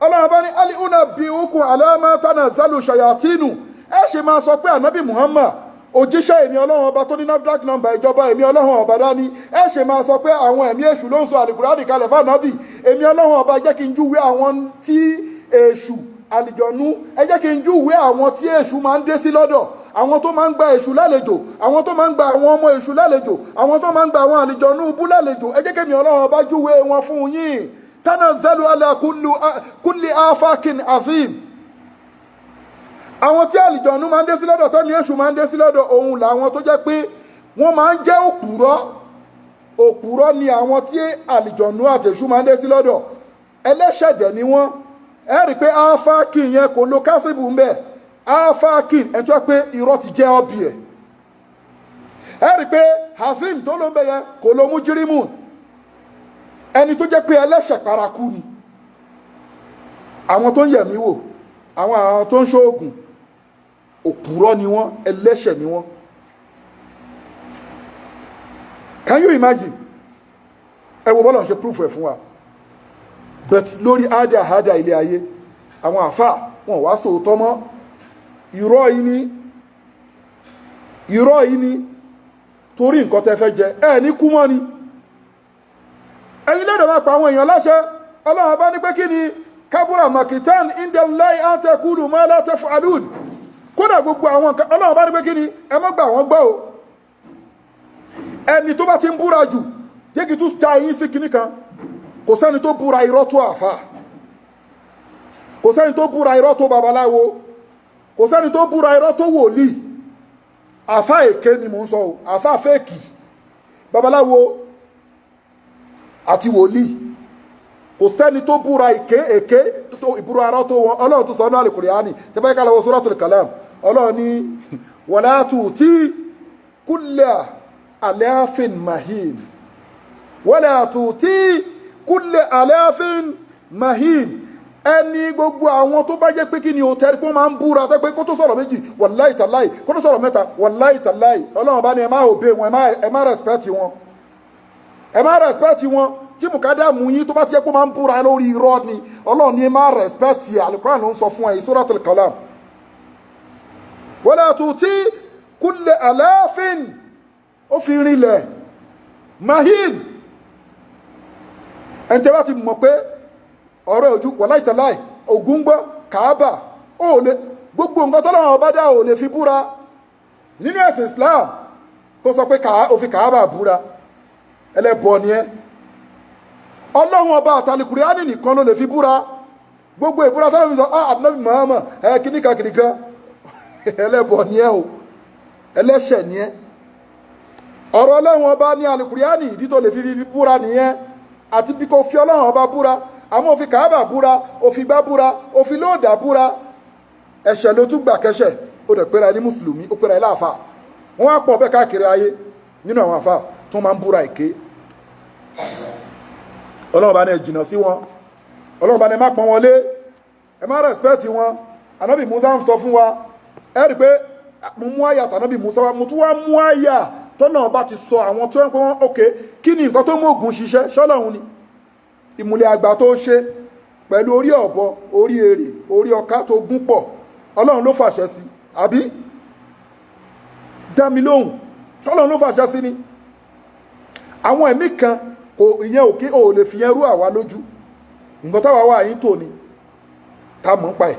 Ọlọ́run bá ní hal unabbi'ukum ala man tanazzalu shayatinu. Ẹ ṣe máa sọ pé Ànábì Muhammad, òjíṣẹ́ èmi Ọlọ́run Ọba tó ní NAFDAC number ìjọba èmi Ọlọ́run Ọba dání, ẹ ṣe máa sọ pé àwọn ẹ̀mí èṣù ló ń sọ Àlùkùránì kalẹ̀ fànàbì? Èmi Ọlọ́run Ọba, jẹ́ kí n júwe àwọn tí èṣù àlìjọ̀nú, ẹ jẹ́ kí n júwe àwọn tí èṣù máa ń dé sí lọ́dọ̀, àwọn tó máa ń gba èṣù lálejò, àwọn tó máa ń gba àwọn ọmọ èṣù lálejò, àwọn tó máa ń gba àwọn àlìjọ̀nú bú lálejò. Ẹ jẹ́ kémi Ọlọ́run Ọba júwe wọn fún yín. Tanazzalu ala kulli afakin azim. Àwọn tí àlìjọ̀nú máa ń dé sí lọ́dọ̀, tẹ́mi èṣù máa ń dé sí lọ́dọ̀, òun làwọn tó jẹ́ pé wọ́n máa ń jẹ́ òpùrọ́. Òpùrọ́ ni àwọn tí àlìjọ̀nú àtẹ̀ṣù máa ń dé sí lọ́dọ̀, ẹlẹ́ṣẹ̀dẹ̀ ni wọ́n. Ẹ rí i pé afakin yẹn kò lo kásìbù ń bẹ̀. Afakin ẹ̀ tó pé irọ́ ti jẹ́ ọbì ẹ̀. Ẹ rí i pé hazim tó ló ń bẹ yẹn kò lo mujrimun, ẹni tó jẹ́ pé ẹlẹ́ṣẹ̀ paraku ni. Àwọn tó ń yẹ̀mí wò, àwọn tó ń ṣoògùn, òpùrọ́ ni wọ́n, ẹlẹ́ṣẹ̀ ni wọ́n. Can you imagine? Ẹ wo bọ́lá ń ṣe proof ẹ̀ fún wa. But lórí ádà ádà ilé ayé, àwọn àfà wọn wá sòótọ́ mọ́. Irọ́ yìí ni, irọ́ yìí ni, torí nǹkan tẹ́ fẹ́ jẹ ẹ ní kú mọ́ ni. Ẹ̀yin lẹ́dọ̀ máa pa àwọn èèyàn láṣẹ. Ọlọ́run bá ní pé kí ni kabura makitan indallahi an taqulu ma la taf'alun. Kódà gbogbo àwọn nǹkan, Ọlọ́run bá ní pé kí ni ẹ má gbà wọ́n gbọ́ o. Ẹni tó bá ti ń búra jù, jẹ́ kí tún ta yín sí kinní kan. Kò sẹ́ni tó búra irọ́ tó àfà, kò sẹ́ni tó búra irọ́ tó babaláwo, kò sẹ́ni tó búra irọ́ tó wòlíì. Àfà èké ni mò ń sọ o, àfà fake, babaláwo àti wòlíì, kò sẹ́ni tó búra èké èké tó ìbúra arọ́ tó wọn. Ọlọ́run tó sọ ọ́nà Al-Qur'ani, tẹ́ bá yẹ ká lọ wọ Suratul Kalam, Ọlọ́run ní wala tuti kulla alafin mahin, wala tuti kulla alafin mahin. Ẹni gbogbo àwọn tó bá jẹ́ pé kí ni o tẹ́rí pé wọ́n máa ń búra, tẹ́ pé kó tó sọ̀rọ̀ méjì, wàláì tàláì, kó tó sọ̀rọ̀ mẹ́ta, wàláì tàláì. Ọlọ́run bá ní ẹ má obey wọn, ẹ má respect wọn, ẹ má respect wọn. Tí mùkádàmù yín tó bá ti jẹ́ pé ó máa ń búra lórí irọ́ ni, Ọlọ́run ní ẹ má respect yẹ. Al-Qur'an ló ń sọ fún ẹ, Suratul Kalam. Wala tuti kulla alafin, ó fi rinlẹ̀, mahin. Ẹni tẹ́ bá ti mọ̀ pé ọ̀rọ̀ ojú, wàláì tàláì, ògún gbọ́, kàábà ó lè gbogbo nǹkan tọ́lọ́run Ọba dá, ò lè fi búra nínú ẹ̀sìn Islam. Kó sọ pé ó fi kàábà búra, ẹlẹ́bọ ni ẹ́. Ọlọ́run Ọba àtàlìkùránì nìkan ló lè fi búra. Gbogbo ìbúra tọ́lọ́run sọ, ah, Ànábì Muhammad ẹ kìnnìkan kìnnìkan, ẹlẹ́bọ ni ẹ́ o, ẹlẹ́ṣẹ̀ ni ẹ́. Ọ̀rọ̀ Ọlọ́run Ọba ní Alukuriani, ìdí tó lè fi fi búra nìyẹn. Àti bí kò fi Ọlọ́run Ọba búra, àmọ́ òfin Kàábà búra, òfin gbá búra, òfin lóòdà búra, ẹ̀ṣẹ̀ ló tún gbà kẹ́ṣẹ̀. Ó dẹ̀ pera ní mùsùlùmí, ó pera ẹ láàfà. Wọ́n wá pọ̀ bẹ́ẹ̀ káàkiri ayé nínú àwọn àfà tó máa ń búra èké. Ọlọ́run bá ní ẹ jìnnà sí wọn. Ọlọ́run bá ní ẹ má pọ́n wọn lé, ẹ má respect wọn. Ànábì Musa ń sọ fún wa. Ẹ rí i pé mo mú àyà tànábì Musa wa, mo tún wá mú àyà tọ́nà ọba ti sọ àwọn tó ń pẹ́ wọn. Ok, kí ni nǹkan tó mú Ògún ṣiṣẹ́? Ṣọ́lọ́run ni ìmùlẹ̀ àgbà tó ṣe pẹ̀lú orí ọ̀bọ, orí èrè, orí ọká tó gún pọ̀? Ọlọ́run ló fàṣẹ sí àbí? Dá mi lóhùn, ṣọ́lọ́run ló fàṣẹ sí ni? Àwọn ẹ̀mí kan kò ìyẹn òkè ò lè fi yẹn rú àwa lójú. Nǹkan táwa wà yín tò ní ta mọ̀ ń pa ẹ̀.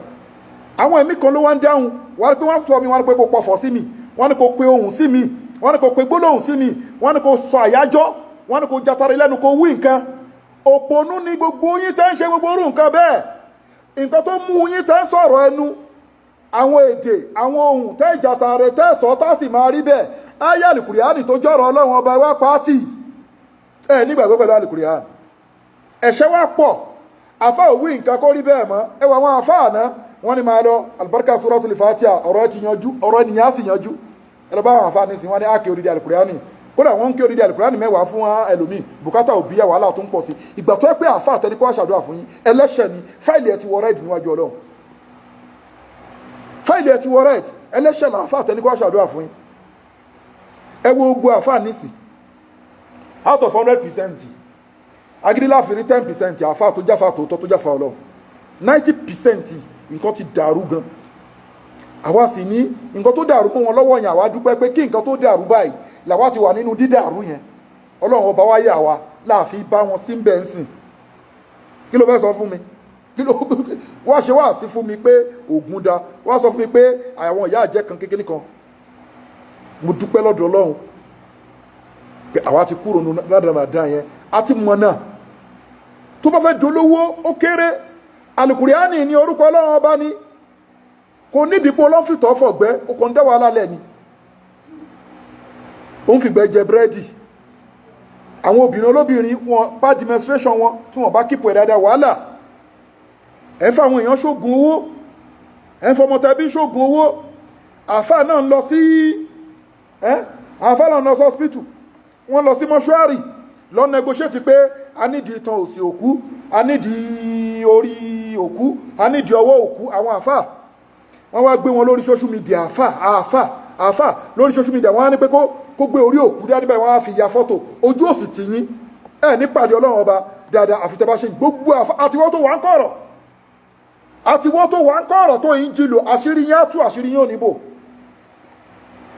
Àwọn ẹ̀mí kan ló wá ń dáhùn. Wọ́n á pé wọ́n sọ mi, wọ́n á pé kó pọ̀fọ̀ sí mi, wọ́n á ní kó pe ohùn sí mi, wọ́n á ní kó pe gbólóhùn sí mi, wọ́n á ní kó sọ àyájọ́, wọ́n á ní kó jatari lẹ́nu, kó wí nǹkan. Òpònú ni gbogbo yín tẹ́ ń ṣe gbogbo orú nǹkan bẹ́ẹ̀. Nǹkan tó mú yín tẹ́ ń sọ̀rọ̀ ẹnu, àwọn èdè, àwọn ohun tẹ́ ìjàta rẹ̀ tẹ́ sọ, tá sì máa rí bẹ́ẹ̀. Ayé àlùkùránì tó jọ̀rọ̀ Ọlọ́run Ọba wá pàtì ẹ nígbàgbọ́ pẹ̀lú àlùkùránì. Ẹ̀ṣẹ̀ wá pọ̀. Àfa òwú nǹkan kó rí bẹ́ẹ̀ mọ́. Ẹ wọ àwọn àfa àná, wọ́n ní máa lọ alibarika Suratul Fatiha, ọ̀rọ̀ ẹ ti yanjú, ọ̀rọ̀ ènìyàn á sì yanjú. Ẹ lọ bá àwọn àfa nísìnyí, wọ́n ní àkè odidi àlùkùránì. Kódà wọ́n ń ké odidi àlùkùránì 10 fún ẹlòmíì, bùkátà òbí yà, wàhálà tó ń pọ̀ sí. Ìgbà tó ẹ pé àfa àtẹnikọ́ àṣàdúrà fún yín, ẹlẹ́ṣẹ̀ ni. Fáìlì ẹ ti wọ red níwájú Ọlọ́run. Fáìlì ẹ ti wọ red. Ẹlẹ́ṣẹ̀ là àfa àtẹnikọ́ àṣàdúrà fún yín. Ẹ wo gbogbo àfa nísì, out of 100%, agídílà fi rí 10% àfa tó jáfa tòótọ́, tó jáfa Ọlọ́run. 90%, nǹkan ti dàrú gan. Àwa sì ní nǹkan tó dàrú mọ́ wọn lọ́wọ́ yẹn. Àwa dúpẹ́ pé kí nǹkan tó dàrú báyìí làwa ti wà nínú dídàrú yẹn. Ọlọ́run Ọba wa yà wá láàfin bá wọn sí bẹ́ẹ̀ ń sìn. Kí ló fẹ́ sọ fún mi? Kí ló wá ṣe wá sí fún mi pé Ògùn da wá sọ fún mi pé àwọn ìyá àjẹ́ kan kékeré kan? Mo dúpẹ́ lọ́dọ̀ Ọlọ́run pé àwa ti kúrò nínú rádaràdà yẹn. A ti mọ̀ náà. Tó bá fẹ́ dolówó, ó kéré. Alukuriani ní orúkọ Ọlọ́run Ọba ní kò nídìí pé ọlọ́fìtọ́ fọ̀gbẹ́. Ó kàn ń dá wàhálà lẹ̀ ni, ó ń fìgbẹ́ jẹ búrẹ́dì. Àwọn obìnrin olóbìnrin wọn bá demonstration wọn, tí wọn bá kíkọ ẹ̀ dáadáa, wàhálà. Ẹ̀ ń fa àwọn èèyàn ṣoògùn owó, ẹ̀ ń fọmọ tẹbí ṣoògùn owó. Àáfàá náà ń lọ sí ẹ́, àáfàá náà ń lọ sí hospital, wọ́n lọ sí mọ́ṣúárì lọ negotiate pé a nídìí itan òsì òkú, a nídìí orí òkú, a nídìí ọwọ́ òkú. Àwọn àáfàá, wọ́n wá gbé wọn lórí social media. Àáfàá, àáfàá, àáfàá lórí social media, wọ́n á ní pé kó gbé orí òkú dání báyìí, wọ́n á fi ya fọ́tò. Ojú òsì tì yín. Ẹ nípàdé Ọlọ́run Ọba dáadáa àfi tẹ́ bá ṣe gbogbo àáfàá àtiwọ́n tó wà ń kọ̀rọ̀, àtiwọ́n tó wà ń kọ̀rọ̀ tó yín jìlò. Àṣírí yín á tú, àṣírí yín ò ní bò.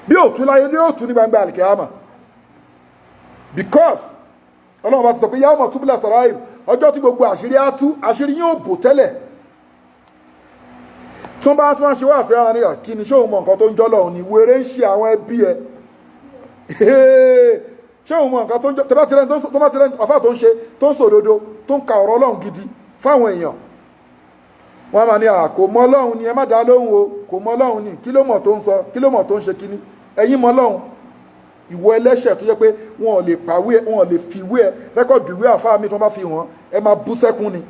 Bí òtún láyé ní òtún ní gbangba àlìkẹ́yàmà, because Ọlọ́run bá ti sọ pé yawma tubla sarair, ọjọ́ tí gbogbo àṣírí á tú, àṣírí yín ò bò tẹ́lẹ̀. Tí wọ́n bá tún wá ṣe wá sí ara nígbà kí ni? Ṣé òun mọ nǹkan tó ń jọ́ lọ́hùn ni? Wèrè ń ṣe àwọn ẹbí ẹ. Ṣé òun mọ nǹkan tó ń jọ́? Tẹ́ bá ti rẹ́ni tó bá ti rẹ́ni àfáà tó ń ṣe, tó ń sòdodo, tó ń ka ọ̀rọ̀ Ọlọ́run gidi fáwọn èèyàn, wọ́n máa ní à kò mọ Ọlọ́run ni, ẹ má dá lóhùn o, kò mọ Ọlọ́run ni. Kí ló mọ̀ tó ń sọ? Kí ló mọ̀ tó ń ṣe kíní? Ẹ̀yin mọ Ọlọ́run. Ìwọ ẹlẹ́ṣẹ̀ tó jẹ́ pé wọn ò lè pàwé, wọn ò lè fi ìwé ẹ record, ìwé àfáà mi tí wọ́n bá fi hàn, ẹ máa bú sẹ́kún ni.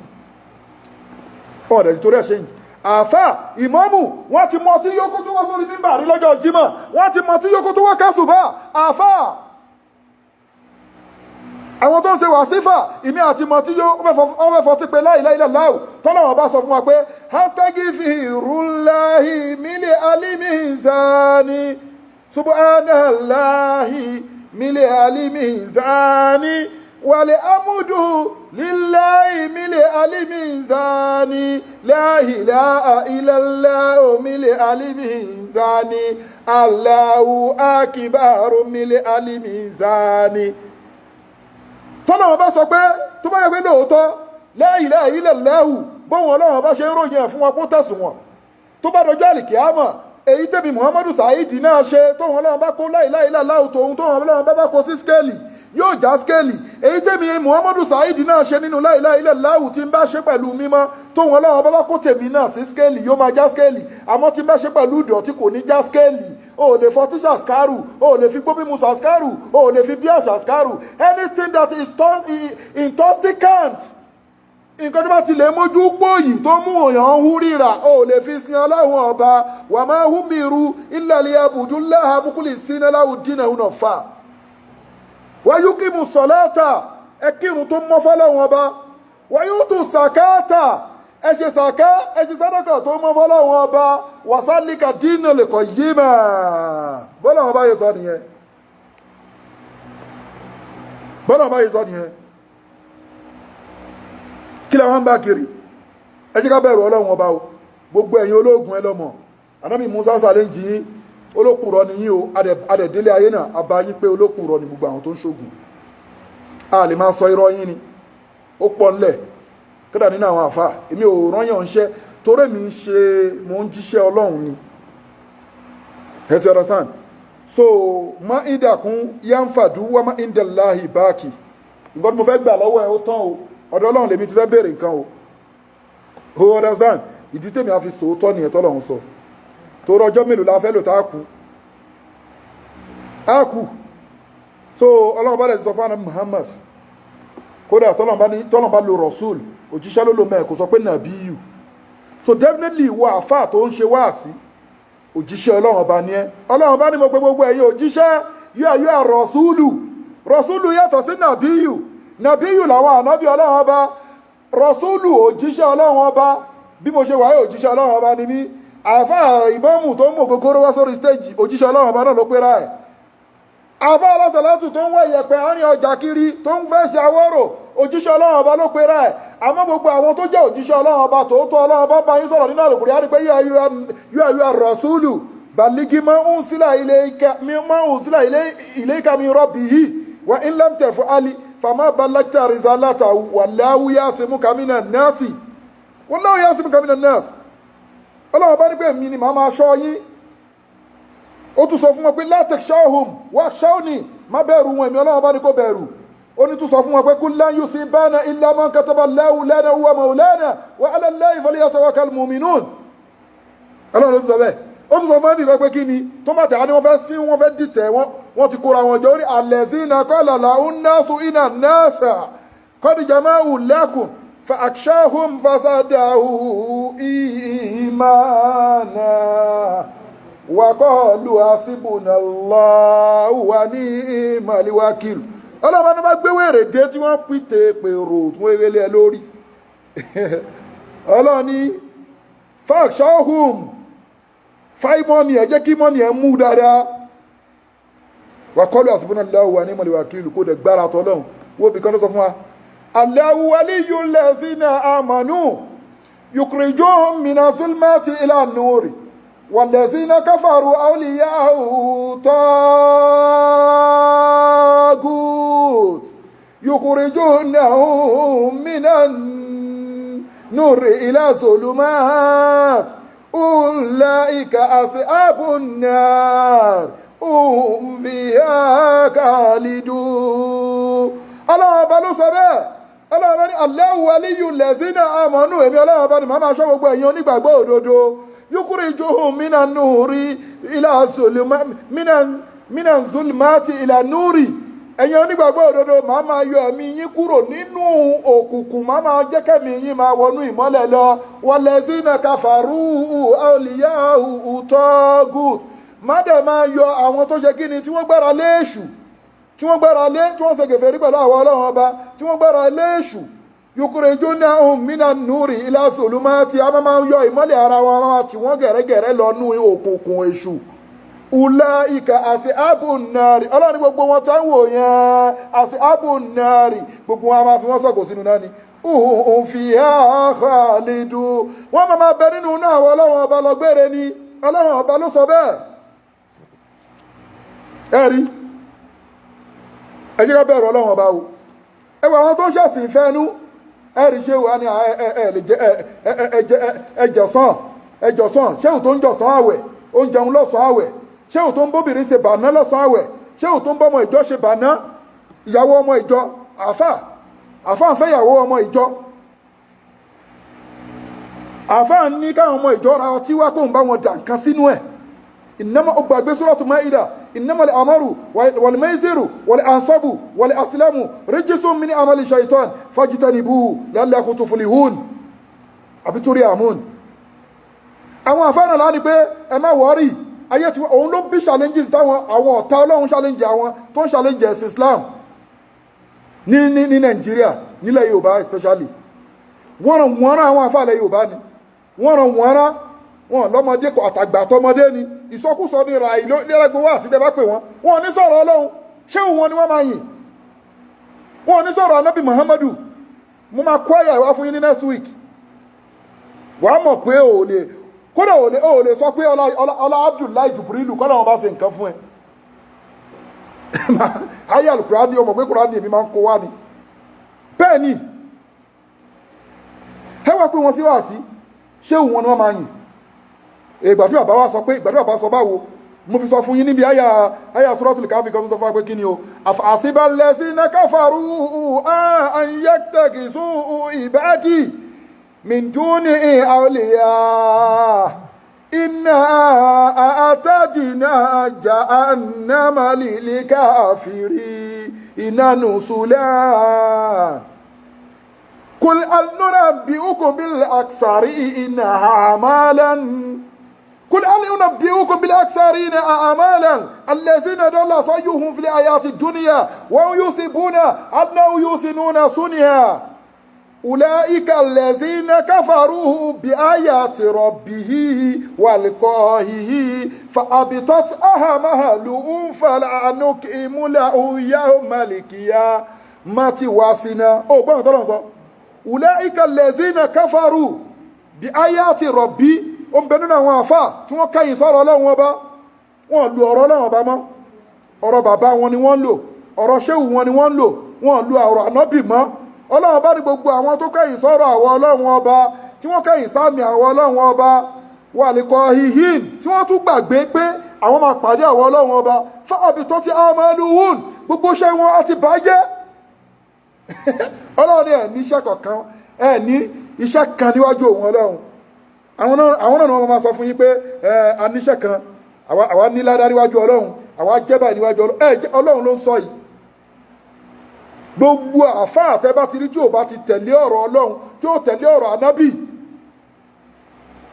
Ọ̀rẹ́ torí ẹ̀ ṣe yìí, àfáà ìmáàmù, wọ́n ti mọ tí yókù tó wá sórí mímbà rí lọ́jọ́ Jímọ̀, wọ́n ti mọ tí yókù tó wá kásùbà. Àfáà, àwọn tó ń ṣe wàsífà, ìmí àti mọ tí yóò wọ́n fẹ́ fọtí pé la ilaha illallah. Tọ́lá wọn bá sọ fún wa pé astaghfirullahi mili alimizani, subhanallahi mili alimizani, wàlẹ̀ amudu lillahi mili alimizani, la ilaha illallah mili alimizani, Allahu akibaru mili alimizani. Tọ́lá wọn bá sọ pé tó bá yẹ pé lóòótọ́ la ilaha illallah, bóun Ọlọ́run bá ṣe ń ròyìn ẹ̀ fún wa kó tẹ̀sùn wọn, tó bá dọjọ́ àlìkíámọ̀, èyí tẹ̀mí Muhammadu Saheed náà ṣe, tóun Ọlọ́run bá kó la ilaha illallah tòun, tóun Ọlọ́run bá bá kó sí scale, yóò já skéèlì. Èyí tèmi Muhammadu Saheed náà ṣe nínú la ilaha illallahu tí n bá ṣe pẹ̀lú mímọ́ tóun Ọlọ́run bá kó tèmi náà sí skéèlì, yóò máa já skéèlì. Àmọ́ tí n bá ṣe pẹ̀lú ìdọ̀tí, kò ní já skéèlì. O ò lè fọtí ṣàṣkárù, o ò lè fi gbó mímu ṣàṣkárù, o ò lè fi bíà ṣàṣkárù. Anything that is intoxicant, nǹkan tó bá ti lè mójú gbòòyì, tó mú òyàn hu ríra, o ò lè fi sin Ọlọ́run Ọba. Wa ma umiru illa liyabudullaha mukhlisina lahu dina hunafa wa yuqimu salata. Ẹ kírun tó mọ́ fọ́lọ́run Ọba. Wa yutu zakata, ẹ ṣe sàká, ẹ ṣe sàdákà tó mọ́ fọ́lọ́run Ọba. Wa zalika dinul qayyima. Bọ́lá ọba yẹ sọ nìyẹn, bọ́lá ọba yẹ sọ nìyẹn. Kí làwọn ń bá kiri? Ẹ jẹ́ ká bẹ̀rù Ọlọ́run Ọba o. Gbogbo ẹ̀yin ológun, ẹ lọ́mọ Ànábì Musa sàlẹ̀ ń jì yín, olókùrọ̀ ni yín o. Adẹ̀délé ayé náà abá yín pé olókùrọ̀ ni gbogbo àwọn tó ń ṣògùn. A lè máa sọ irọ́ yín ni ó pọ̀ ńlẹ̀ kódà nínú àwọn àfa. Èmi ò rányàn ń ṣẹ́, torí mi ń ṣe, mò ń jíṣẹ́ Ọlọ́run ni. Ẹ ti understand? So ma indakum yanfadu wa ma indallahi baqi. Nǹkan tí mo fẹ́ gbà lọ́wọ́ ẹ, ó tán o. Ọ̀dọ̀ Ọlọ́run lèmi ti fẹ́ béèrè nǹkan o. O understand? Ìdí tèmi á fi sòótọ́ nìyẹn tọ́lọ́run sọ. Torí ọjọ́ mélòó la fẹ́ lò tá a kú? Á kú. So Ọlọ́run bá dẹ̀ ti sọ fún àná Muhammad, kódà tọ́lọ́run bá ní, tọ́lọ́run bá lo Rasul, òjíṣẹ́ ló lò mẹ́ẹ̀, kò sọ pé nàbíyù. So definitely, ìwọ àáfàá tó ń ṣe wáàsí, òjíṣẹ́ Ọlọ́run Ọba ní ẹ́. Ọlọ́run bá ní mo pe gbogbo ẹ̀yin òjíṣẹ́ yóò yóò rọ̀súlù. Rọ̀súlù yàtọ̀ sí nàbíyù. Nàbíyù làwọn ànábì Ọlọ́run Ọba. Rọ̀súlù, òjíṣẹ́ Ọlọ́run Ọba. Bí mo ṣe wáyé, òjíṣẹ́ Ọlọ́run Ọba ni mí. Àáfàá ìmáàmù tó ń mú ògógóró wá sórí stage, òjíṣẹ́ Ọlọ́run Ọba náà ló pera ẹ̀. Àáfàá alásàlátù tó ń wá ìyẹ̀pẹ̀ àárín ọjà kiri, tó ń fẹ́ ṣe awọ́rò, òjíṣẹ́ Ọlọ́run Ọba ló pera ẹ̀. Àmọ́ gbogbo àwọn tó jẹ́ òjíṣẹ́ Ọlọ́run Ọba tòótọ́, Ọlọ́run Ọba bá yín sọ̀rọ̀ nínú Àlùkùránì pé يا أيها الرسول بلغ ما أنزل إليك ما أنزل إليك من ربك وإن لم تفعل فما بلغت رسالته والله يعصمك من الناس والله يعصمك من الناس. Ọlọ́run bá ní pé èmi ni màá máa ṣọ́ yín. Ó tún sọ fún wọn pé لا تخشوهم واخشوني, má bẹ̀rù wọn, èmi Ọlọ́run bá ní kó bẹ̀rù. Ó ní tún sọ fún wọn pé قل لن يصيبنا إلا ما كتب الله لنا هو مولانا وعلى الله فليتوكل المؤمنون. Ọlọ́run ló tún sọ bẹ́ẹ̀. Ó tún sọ fún ẹbí pé kí ni tó bá tẹ̀ á ní wọ́n fẹ́ sí, wọ́n fẹ́ dìtẹ̀, wọ́n ti kóra wọn jọ orí الذين قال لهم الناس إن الناس قد جمعوا لكم فاخشوهم فزادوهم إيمانا وقالوا حسبنا الله ونعم الوكيل. Ọlọ́run bá gbé wèrè dé tí wọ́n pìtè pèrò tí wọ́n rélé ẹ lórí, Ọlọ́run ní فاخشوهم, fáìmọ́nì ẹ̀, jẹ́ kí mọ́nì ẹ̀ mú dáadáa. وقالوا حسبنا الله ونعم الوكيل. Kó dẹ̀ gbára tọ́lọ́run. Wo bí kan ló sọ fún wa: الله ولي الذين آمنوا يخرجهم من الظلمات إلى النور والذين كفروا أولياءهم الطاغوت يخرجونهم من النور إلى الظلمات أولئك أصحاب النار هم فيها خالدون. Ọlọ́run Ọba ló sọ bẹ́ẹ̀. Ọlọ́run Ọba ní الله ولي الذين آمنوا, èmi Ọlọ́run Ọba ní màá máa ṣọ́ gbogbo ẹ̀yin onígbàgbọ́ òdodo. يخرجهم من النور إلى من الظلمات إلى النور. Ẹ̀yin onígbàgbọ́ òdodo, màá máa yọ ẹ̀mí yín kúrò nínú òkùnkùn, màá máa jẹ́ kẹ́mi yín máa wọnú ìmọ́lẹ̀ lọ. والذين كفروا أولياؤهم الطاغوت. Má dẹ̀ máa yọ àwọn tó ṣe kí ni, tí wọ́n gbára lé èṣù, tí wọ́n gbára lé, tí wọ́n ṣe kèfèrí pẹ̀lú àwọn Ọlọ́run Ọba, tí wọ́n gbára lé èṣù. يخرجونهم من النور إلى الظلمات. A máa yọ ìmọ́lẹ̀ ara wọn, a máa tì wọ́n gẹ̀rẹ́gẹ̀rẹ́ lọ nú òkùnkùn èṣù. أولئك أصحاب النار. Ọlọ́run ní gbogbo wọn tá ń wò yẹn, أصحاب النار, gbogbo wọn a máa fi wọ́n sọ̀kò sínú náà ni. هم فيها خالدون. Wọ́n máa bẹ nínú náà àwọn Ọlọ́run Ọba lọ gbére ni. Ọlọ́run Ọba ló sọ bẹ́ẹ̀. Ẹ rí, ẹ jẹ́ ká bẹ̀rù Ọlọ́run Ọba o. Ẹ wọ àwọn tó ń ṣẹ̀sìn ìfẹ́nu, ẹ rí ṣé wà ní ẹ ẹ lè jẹ ẹ ẹ ẹ ẹ jọ̀sán, ẹ jọ̀sán. Ṣéwù tó ń jọ̀sán àwẹ̀, ó ń jẹun lọ́sàn àwẹ̀. Ṣéwù tó ń bóbìnrin ṣe bàná lọ́sàn àwẹ̀. Ṣéwù tó ń bọ́mọ ìjọ ṣe bàná. Ìyàwó ọmọ ìjọ, àfà, àfà ń fẹ́ ìyàwó ọmọ ìjọ. Àfà ń ní káwọn ọmọ ìjọ ra ọtí wá, kóun bá wọn dà nǹkan sínú ẹ̀. Ìnáma ó gbàgbé Suratu Maida: innamal amaru wal maisiru wal ansabu wal aslamu rijsun min amali shaitan fajtanibuhu la'allakum tuflihun. Àbí torí àmún àwọn àfáànà láti pé ẹ má worry, ayé tí òun ló bí challenges táwọn àwọn ọ̀tá Ọlọ́run challenge, àwọn tó ń challenge ẹ̀sìn Islam ní Nàìjíríà, nílẹ̀ Yorùbá especially. Wọ́n ràn wọ́n rán àwọn àfáàlẹ̀ Yorùbá ni wọ́n ràn wọ́n rán wọn lọ́mọdé kọ, àtàgbà àtọmọdé ni. Ìsọkúsọ ní ra ìlú lẹ́gbẹ̀ẹ́ wá sí. Tẹ́ bá pè wọ́n, wọn ò ní sọ̀rọ̀ Ọlọ́run, ṣé wọn ni wọ́n máa yìn. Wọn ò ní sọ̀rọ̀ Anábì Muhammadu. Mo máa kó àyà wá fún yín ní next week. Wàá mọ̀ pé ò lè, kódà ò lè sọ pé ọlá Abdullahi Jubrilu kọ́lá wọn bá ṣe nǹkan fún ẹ. Ayé Alukurani, ọmọ pé Kurani èmi máa ń kó wá ni. Bẹ́ẹ̀ ni ẹ wá pé wọn sí wá sí, ṣé òun ni wọ́n máa yìn. Ìgbà tí bàbá wa sọ pé, ìgbà tí bàbá sọ báwo, mo fi sọ fún yín níbi àyà Suratul Kahfi kan tó sọ fún wa pé kí ni o? Afahasiba allazina kafaru an yattakhidhu ibadi min duni awliya inna a'tadna jahannama lil kafirina nuzula. Qul hal nunabbi'ukum bil akhsarina a'malan. قل هل أنبئكم بالأخسرين أعمالا الذين ضل سعيهم في الحياة الدنيا وهم يحسبون أنهم يحسنون صنعا أولئك الذين كفروا بآيات ربهم ولقائه فحبطت أعمالهم فلا نقيم لهم يوم القيامة وزنا. Ó gbọ́n tọ́lọ́ sọ: أولئك الذين كفروا بآيات ربهم. Ó ń bẹ nínú àwọn àfà tí wọ́n kẹ́yìn sọ̀rọ̀ Ọlọ́run Ọba. Wọ́n lu ọ̀rọ̀ Ọlọ́run Ọba mọ́, ọ̀rọ̀ bàbá wọn ni wọ́n ń lò, ọ̀rọ̀ ṣéwù wọn ni wọ́n ń lò. Wọ́n lu ọ̀rọ̀ ànábì mọ́. Ọlọ́run Ọba ní gbogbo àwọn tó kẹ́yìn sọ̀rọ̀ àwọn Ọlọ́run Ọba, tí wọ́n kẹ́yìn sáàmì àwọn Ọlọ́run Ọba wà lẹ́kọ̀ọ́ hihin, tí wọ́n tún gbàgbé pé àwọn máa pàdé àwọn Ọlọ́run Ọba, فحبطت أعمالهم, gbogbo iṣẹ́ wọn á ti bàjẹ́. Ọlọ́run ní ẹ̀ ní iṣẹ́ kọ̀ọ̀kan, ẹ̀ ní iṣẹ́ kan níwájú òun Ọlọ́run. Àwọn náà ni wọ́n máa sọ fún yín pé ẹ a níṣẹ́ kan, àwa ní ládá níwájú Ọlọ́run, àwa jẹ́ báyìí níwájú Ọlọ́run. Ẹ Ọlọ́run ló ń sọ yìí. Gbogbo àfáà tẹ́ bá ti rí tí ò bá ti tẹ̀lé ọ̀rọ̀ Ọlọ́run, tí ò tẹ̀lé ọ̀rọ̀ Ànábì,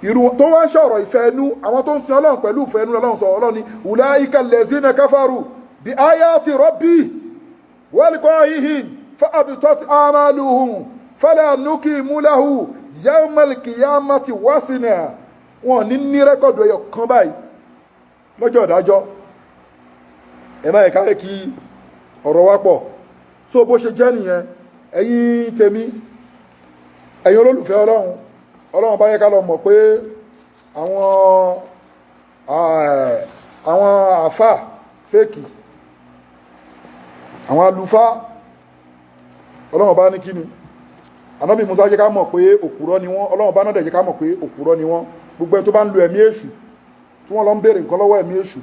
irú tó wá ń sọ̀rọ̀ ìfẹ́ ẹnu, àwọn tó ń sin Ọlọ́run pẹ̀lú ìfẹ́ ẹnu, Ọlọ́run sọ, Ọlọ́run ní أولئك الذين كفروا بآيات ربهم ولقائه فحبطت أعمالهم فلا نقيم لهم يوم القيامة وزنا. Wọn ní record ẹyọ kan báyìí lọ́jọ́ ìdájọ́. Ẹ má yẹ ká kí ọ̀rọ̀ wa pọ̀. So bó ṣe jẹ́ nìyẹn, ẹ̀yin tèmi, ẹ̀yin olólùfẹ́ Ọlọ́run. Ọlọ́run bá yẹ ká lọ mọ̀ pé àwọn àfà fake, àwọn àlùfáà, Ọlọ́run bá ní kíni Ànábì Musa jẹ́ ká mọ̀ pé òpùrọ́ ni wọ́n. Ọlọ́run bá náà dẹ̀ jẹ́ ká mọ̀ pé òpùrọ́ ni wọ́n. Gbogbo ẹni tó bá ń lo ẹ̀mí èṣù, tí wọ́n lọ ń béèrè nǹkan lọ́wọ́ ẹ̀mí èṣù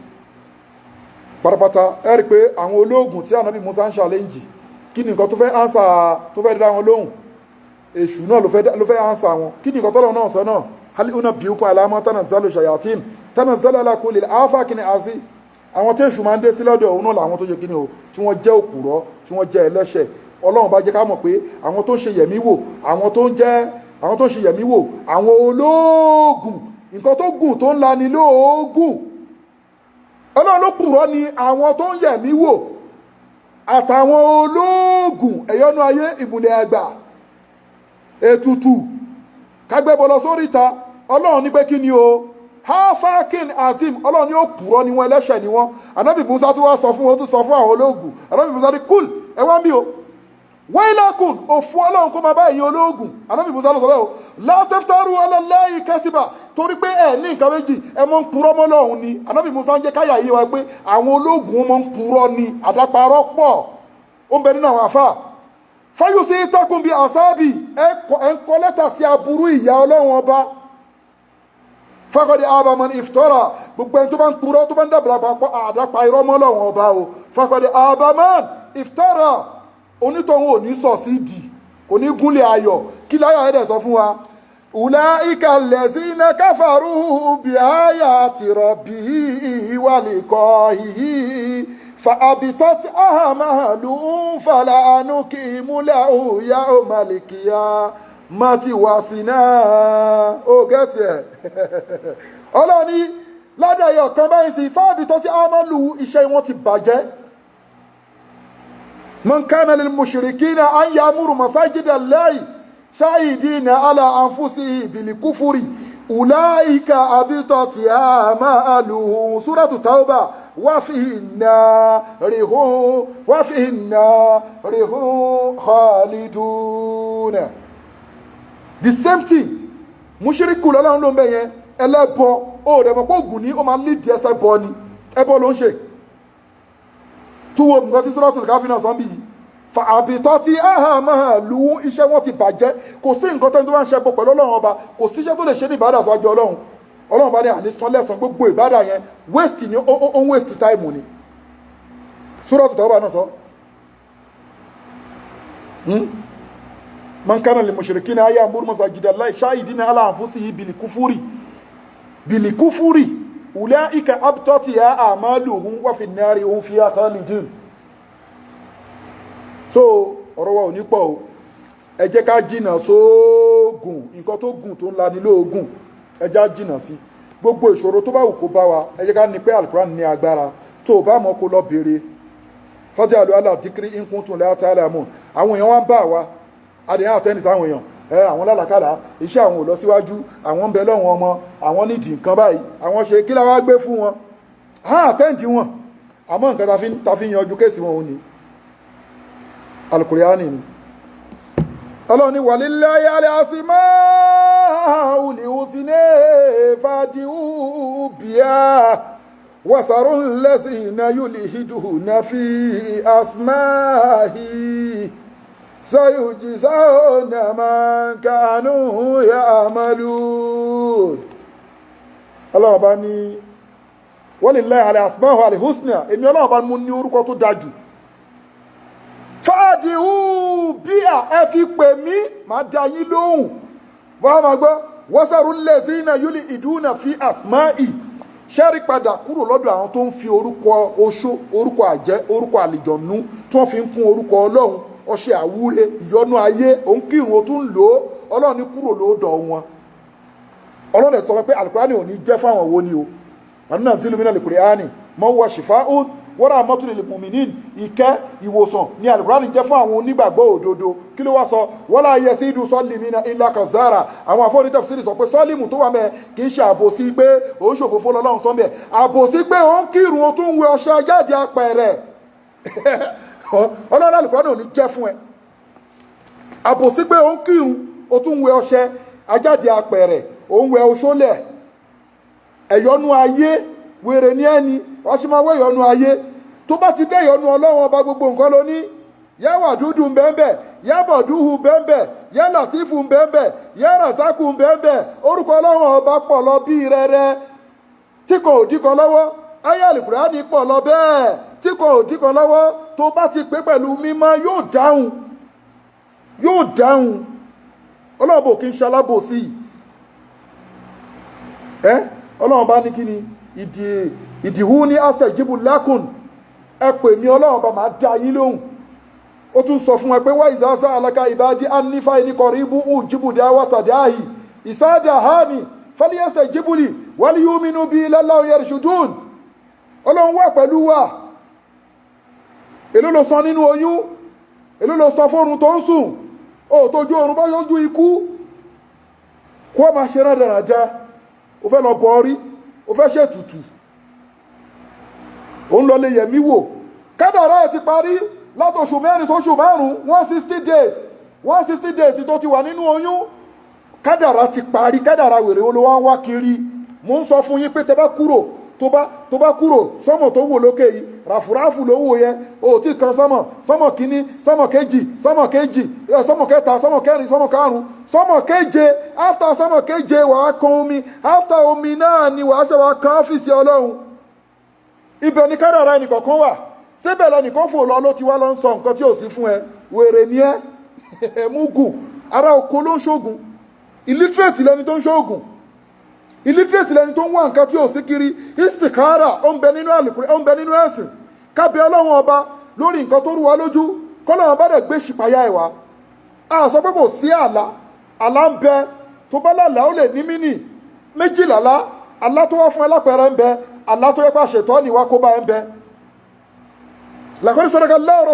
pátápátá, ẹ rí i pé àwọn olóògùn tí Ànábì Musa ń challenge, kí ni nǹkan tó fẹ́ answer, tó fẹ́ dá wọn lóhùn? Èṣù náà ló fẹ́ answer wọn. Kí ni nǹkan tọ́lọ́ náà sọ náà? هل أنبئكم على من تنزل الشياطين تنزل على كل أفاك أثيم. Àwọn tí èṣù máa ń dé sí lọ́dọ̀ òun náà làwọn tó ṣe kí ni o, tí wọ́n jẹ́ òpùrọ́, tí wọ́n jẹ́ ẹlẹ́ṣẹ̀. Ọlọ́run bá jẹ́ ká mọ̀ pé àwọn tó ń ṣe yẹ̀mí wò, àwọn tó ń ṣe yẹ̀mí wò, àwọn olóògùn, nǹkan tó gùn tó ń lani lóògùn, Ọlọ́run ló pùrọ́ ni àwọn tó ń yẹ̀mí wò àtàwọn olóògùn, ẹ̀yọ́nú ayé, ìmùlẹ̀ àgbà, ètùtù, kágbẹ́bọ lọ sóríta. Ọlọ́run ní pé kí ni o? أفاك أثيم. Ọlọ́run ní ó pùrọ́ ni wọ́n, ẹlẹ́ṣẹ̀ ni wọ́n. Ànábì Musa tún wá sọ fún wọn, tún sọ fún àwọn olóògùn. Ànábì Musa ní قل, ẹ wá ń bí o, ويلكم, òfò Ọlọ́run kó máa bá ẹ̀yin olóògùn. Ànábì Musa ló sọ bẹ́ẹ̀ o. لا تفتروا على الله كذبا, torí pé ẹ ní nǹkan méjì, ẹ mọ́ ń purọ́ mọ́ Ọlọ́run ni. Ànábì Musa ń jẹ́ káyà yé wa pé àwọn olóògùn mọ́ ń purọ́ ni, àdàparọ́ pọ̀, ó ń bẹ nínú àwọn àfà. فيسحتكم بعذاب, ẹ ń kọ lẹ́tà sí aburú ìyà Ọlọ́run Ọba. Faqad aba man iftara. Gbogbo ẹni tó bá ń purọ́, tó bá ń dàbàrà àdápa irọ́ mọ́ Ọlọ́run Ọba o, faqad aba man iftara, onítọ̀hún ò ní sọ sí ìdì, kò ní gúnlẹ̀ ayọ̀. Kí láyà ẹ̀dẹ̀ sọ fún wa? Ulaika allazina kafaru bi ayati rabbihi wa liqa'ihi fa'abitat a'maluhum fala nuqimu lahu yawmal qiyamati wazna. Ó gẹ́tì ẹ̀. Ọlọ́ni ládàáyọ̀ kan báyìí sí fa'abitat a'maluhum, iṣẹ́ wọn ti bàjẹ́. Man kana lil mushrikina an ya'muru masajida Allahi shahidina ala anfusihim bil kufri ulaika habitat a'maluhum. Suratu Tauba. Wa fi nnari hum wa fi nnari hum khalidun. The same thing, mushriku lọ́lọ́run ló ń bẹ̀ yẹn, ẹlẹ́bọ. Ó rẹ̀ mọ̀ pé ògùn ní ó máa ń lídìí ẹsẹ̀ bọ ni, ẹbọ ló ń ṣe. Túwò nǹkan tí Suratul Kahfi náà sọ bí yìí, fa àbìtọ́ tí ahàmà lu, iṣẹ́ wọn ti bàjẹ́. Kò sí nǹkan tẹ́ni tó bá ń ṣe bọ pẹ̀lú Ọlọ́run Ọba, kò síṣẹ́ tó lè ṣe ní ìbádà tó wájú Ọlọ́run. Ọlọ́run bá ní àní sán lẹ́sàn gbogbo ìbádà yẹn, waste ni, ó ń waste time ni. Suratul Tawbah náà sọ. Man kana lil mushrikina an ya'muru masajida Allahi shahidina ala anfusihim bil kufuri bil kufuri ulaika habitat a'maluhum wa fi nnari hum fiha khalidun. So ọ̀rọ̀ wa ò ní pọ̀ o. Ẹ jẹ́ ká jìnà sóògùn, nǹkan tó gùn tó ń lani lóògùn, ẹ jẹ́ á jìnà sí. Gbogbo ìṣòro tó bá wù kó bá wa, ẹ jẹ́ ká ní pé Alukuran ní agbára. Tó o bá mọ̀, kó lọ béèrè. Fas'alu ahla dhikri in kuntum la ta'lamun. Àwọn èèyàn wá ń bá wa adìyàn àtẹ́nìsì, àwọn èèyàn ẹ, àwọn lálàkàlà, iṣẹ́ àwọn ò lọ síwájú, àwọn ń bẹ lọ́wọ́n ọmọ, àwọn nídìí nǹkan báyìí, àwọn ṣe kí la wá gbé fún wọn, á àtẹ́ǹdì wọn. Àmọ́ nǹkan ta fi yanjú case wọn, òun ni Alukuriani ni. Ọlọ́run ní walillahi al-asmaul husna fad'uhu biha wasarul lazina yulhiduna fi asmahi sayujzawna ma kanu ya'malun. Ọlọ́run bá ní walillahi al-asmaul husna, èmi Ọlọ́run bá mú ní orúkọ tó dájú, fad'uhu biha, ẹ fi pè mí, máa dá yín lóhùn. Wọ́n á máa gbọ́ wasarul lazina yulhiduna fi asma'i. Ṣẹ́rí padà kúrò lọ́dọ̀ àwọn tó ń fi orúkọ oṣó, orúkọ àjẹ́, orúkọ àlìjọ̀nú tí wọ́n fi ń kún orúkọ Ọlọ́run, ọṣẹ àwúre, ìyọnú ayé, òun kírun, ó tún lò ó. Ọlọ́run ní kúrò lọ́dọ̀ wọn. Ọlọ́run ẹ̀ sọ pé Alukurani ò ní jẹ́ fáwọn wo ni o. Wa nunazzilu minal Qur'ani ma huwa shifa'un wa rahmatun lil mu'minin. Ìkẹ́, ìwòsàn ní Alukurani jẹ́ fún àwọn onígbàgbọ́ òdodo. Kí ló wá sọ? Wala yazidu zalimina illa khasara. Àwọn afọ́ní tafsiri sọ pé sọ́límù tó wà mẹ́ kì í ṣe àbòsí pé òun ṣòfófó lọ́lọ́run sọ mẹ́, àbòsí pé òun kírun, ó tún wẹ ọṣẹ jáde apẹ̀rẹ̀. Ọlọ́run Alukurani ò ní jẹ́ fún ẹ. Àbòsí pé òun kírun, ó tún wẹ ọṣẹ ajáde apẹ̀rẹ̀, òun wẹ oṣólẹ̀, ẹ̀yọ́nú ayé, wèrè ní ẹni wọ́n ṣe máa wọ ẹ̀yọ́nú ayé. Tó bá ti dé ẹ̀yọ́nú Ọlọ́run Ọba, gbogbo nǹkan ló ní. Yáwà dúdú ń bẹ́ẹ̀, yábọ̀ dúhù bẹ́ẹ̀, yá Làtífù ń bẹ́ẹ̀, yá Ràzákù ń bẹ́ẹ̀. Orúkọ Ọlọ́run Ọba pọ̀ lọ bí rẹ́rẹ́ tí kò dí kan lọ́wọ́. Ayé Àlùkùránì pọ̀ lọ bẹ́ẹ̀ tí kò dí kan lọ́wọ́. Tó bá ti pé pẹ̀lú mímọ́, yóò dáhùn, yóò dáhùn. Ọlọ́run bò kí ń ṣalábòsí ẹ́. Ọlọ́run bá ní kí ni ìdí ìdìhú ní astajib lakum, ẹ pè mí, Ọlọ́run bá máa dá yín lóhùn. Ó tún sọ fún ẹ pé wa iza sa'alaka ibadi anni fa inni qaribun ujibu da'wata da'i iza da'ani falyastajibu li wal yu'minu bi la'allahum yarshudun. Ọlọ́run wà pẹ̀lú wa. Èló ló san nínú oyún? Èló ló san fóorun tó ń sùn? Ó tójú oorun bá yọjú ikú kó o máa ṣe rádaràda. O fẹ́ lọ bọ orí, o fẹ́ ṣètùtù, o ń lọ lè yẹ̀mí wò. Kádàrá ẹ̀ ti parí látọ̀ṣù 4 sóṣù 5, 160 days, 160 days tó ti wà nínú oyún, kádàrá ti parí. Kádàrá wèrè wo ló wá ń wá kiri? Mo ń sọ fún yín pé tẹ bá kúrò, tó bá kúrò sọ́mọ̀ tó wò lókè yìí, ràfúráfù ló wò yẹn. O tí kan sọ́mọ̀, sọ́mọ̀ kínní, sọ́mọ̀ kejì, sọ́mọ̀ kejì, sọ́mọ̀ kẹta, sọ́mọ̀ kẹrin, sọ́mọ̀ karùn-ún. Sọ́mọ̀ keje, after sọ́mọ̀ keje, wàá kan omi. After omi náà ni wàá ṣe wàá kan ọ́fíìsì Ọlọ́run. Ibẹ̀ ni kádàrá ẹnìkọ̀ọ̀kan wà. Síbẹ̀ lẹ́nìkan fò lọ, ló ti wá lọ ń sọ nǹkan tí ò sí fún ẹ. Wèrè ni ẹ, mugu ara oko ló ń ṣoògùn. Illiterate lẹni tó ń ṣoògùn, illiterate lẹni tó ń wá nǹkan tí ò sí kiri. Istikara, ó ń bẹ nínú àlùkùrẹ́, ó ń bẹ nínú ẹ̀sìn. Kábẹ́ Ọlọ́run Ọba lórí nǹkan tó rú wa lójú, kọ́lọ́run bá dẹ̀ gbé ṣìpáyà ẹ̀ wá. A sọ pé kò sí àlá. Àlá ń bẹ. Tó bá lálàá, ó lè ní mínì méjìlá. Àlá tó wá fún ẹ lápẹẹrẹ ń bẹ, àlá tó yẹ pé àṣetọ́ ni wá kó bá ẹ ń bẹ. Laqad sadaqa Allahu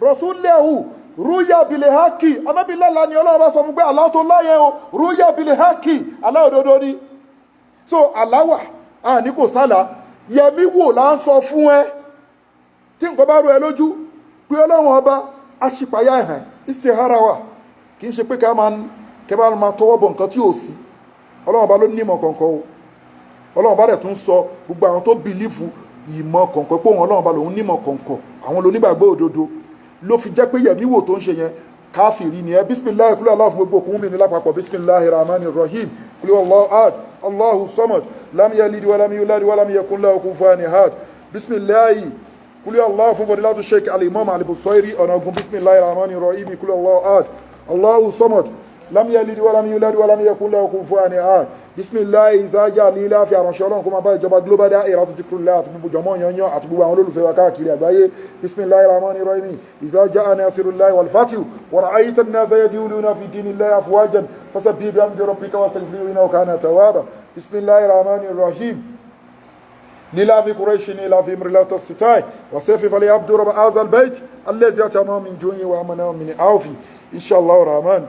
rasulahu ruya bil haqqi. Anábì lálàá ni Ọlọ́run bá sọ fún pé àlá tó láyé o, ruya bil haqqi, àlá òdodo ni. So àlá wà, àní kò sálà. Yẹmí wò là ń sọ fún ẹ. Tí nǹkan bá rú ẹ lójú, pé Ọlọ́run Ọba aṣípayá ẹ̀hàn. Istihara wà. Kì í ṣe pé ká máa kẹ́ bá máa tọwọ́ bọ̀ nǹkan tí ò sí. Ọlọ́run Ọba ló ní ìmọ̀ kọ̀ọ̀kan o. Ọlọ́run Ọba dẹ̀ tún sọ gbogbo àwọn tó believe ìmọ̀ kọ̀ọ̀kan pé òun Ọlọ́run Ọba lòun nímọ̀ kọ̀ọ̀kan, àwọn onígbàgbọ́ òdodo. Ló fi jẹ́ pé yẹ̀mí wò tó ń ṣe yẹn, káfìrí ni ẹ. Bisimilahi, kúlẹ̀ aláwọ̀ fún gbogbo òkun mi ní lápapọ̀. Bisimilahi rahman rahim. Kúlẹ̀ Allahu ahad, Allahu samad, lam yalid walam yulad walam yakun lahu kufuwan ahad. Bisimilahi, kúlẹ̀ Allahu fún fọdílátù Sheikh Alimam Alibusoiri Ọ̀nàgún. Bisimilahi rahman rahim. Kúlẹ̀ Allahu ahad, Allahu samad, lam yalid walam yulad walam yakun lahu kufuwan ahad. Bisimilahi ìsájà lílá fi àránṣẹ́ Ọlọ́run kó máa bá ìjọba Global Dahiratu Dhikrlahi àti gbogbo jọmọ́ yanyan àti gbogbo àwọn olólùfẹ́ wa káàkiri àgbáyé. Bisimilahi rahman rahim. Iza jaa nasrullahi wal fathu wa ra'ayta an-nasa yadkhuluna fi dinillahi afwajan fasabbih bihamdi rabbika wastaghfirhu innahu kana tawwaba. Bisimilahi rahman rahim. لإيلاف قريش إيلافهم رحلة الشتاء والصيف فليعبدوا رب هذا البيت الذي أطعمهم من جوع وآمنهم من خوف. Inshallah rahman,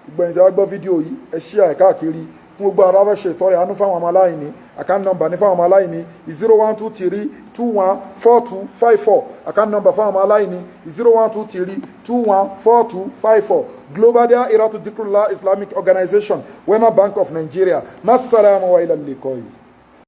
gbogbo ẹ̀yin tí a gbọ́ fídíò yìí, ẹ share ẹ̀ káàkiri. Fún gbogbo ara fẹ́ ṣe ìtọrẹ àánú fáwọn ọmọ aláìní, account number ní fáwọn ọmọ aláìní 0123214254. Account number fáwọn ọmọ aláìní 0123214254. Global Dahiratu Dhikrlahi Islamic Organization, Wema Bank of Nigeria. Masalamu wa ilal liqai.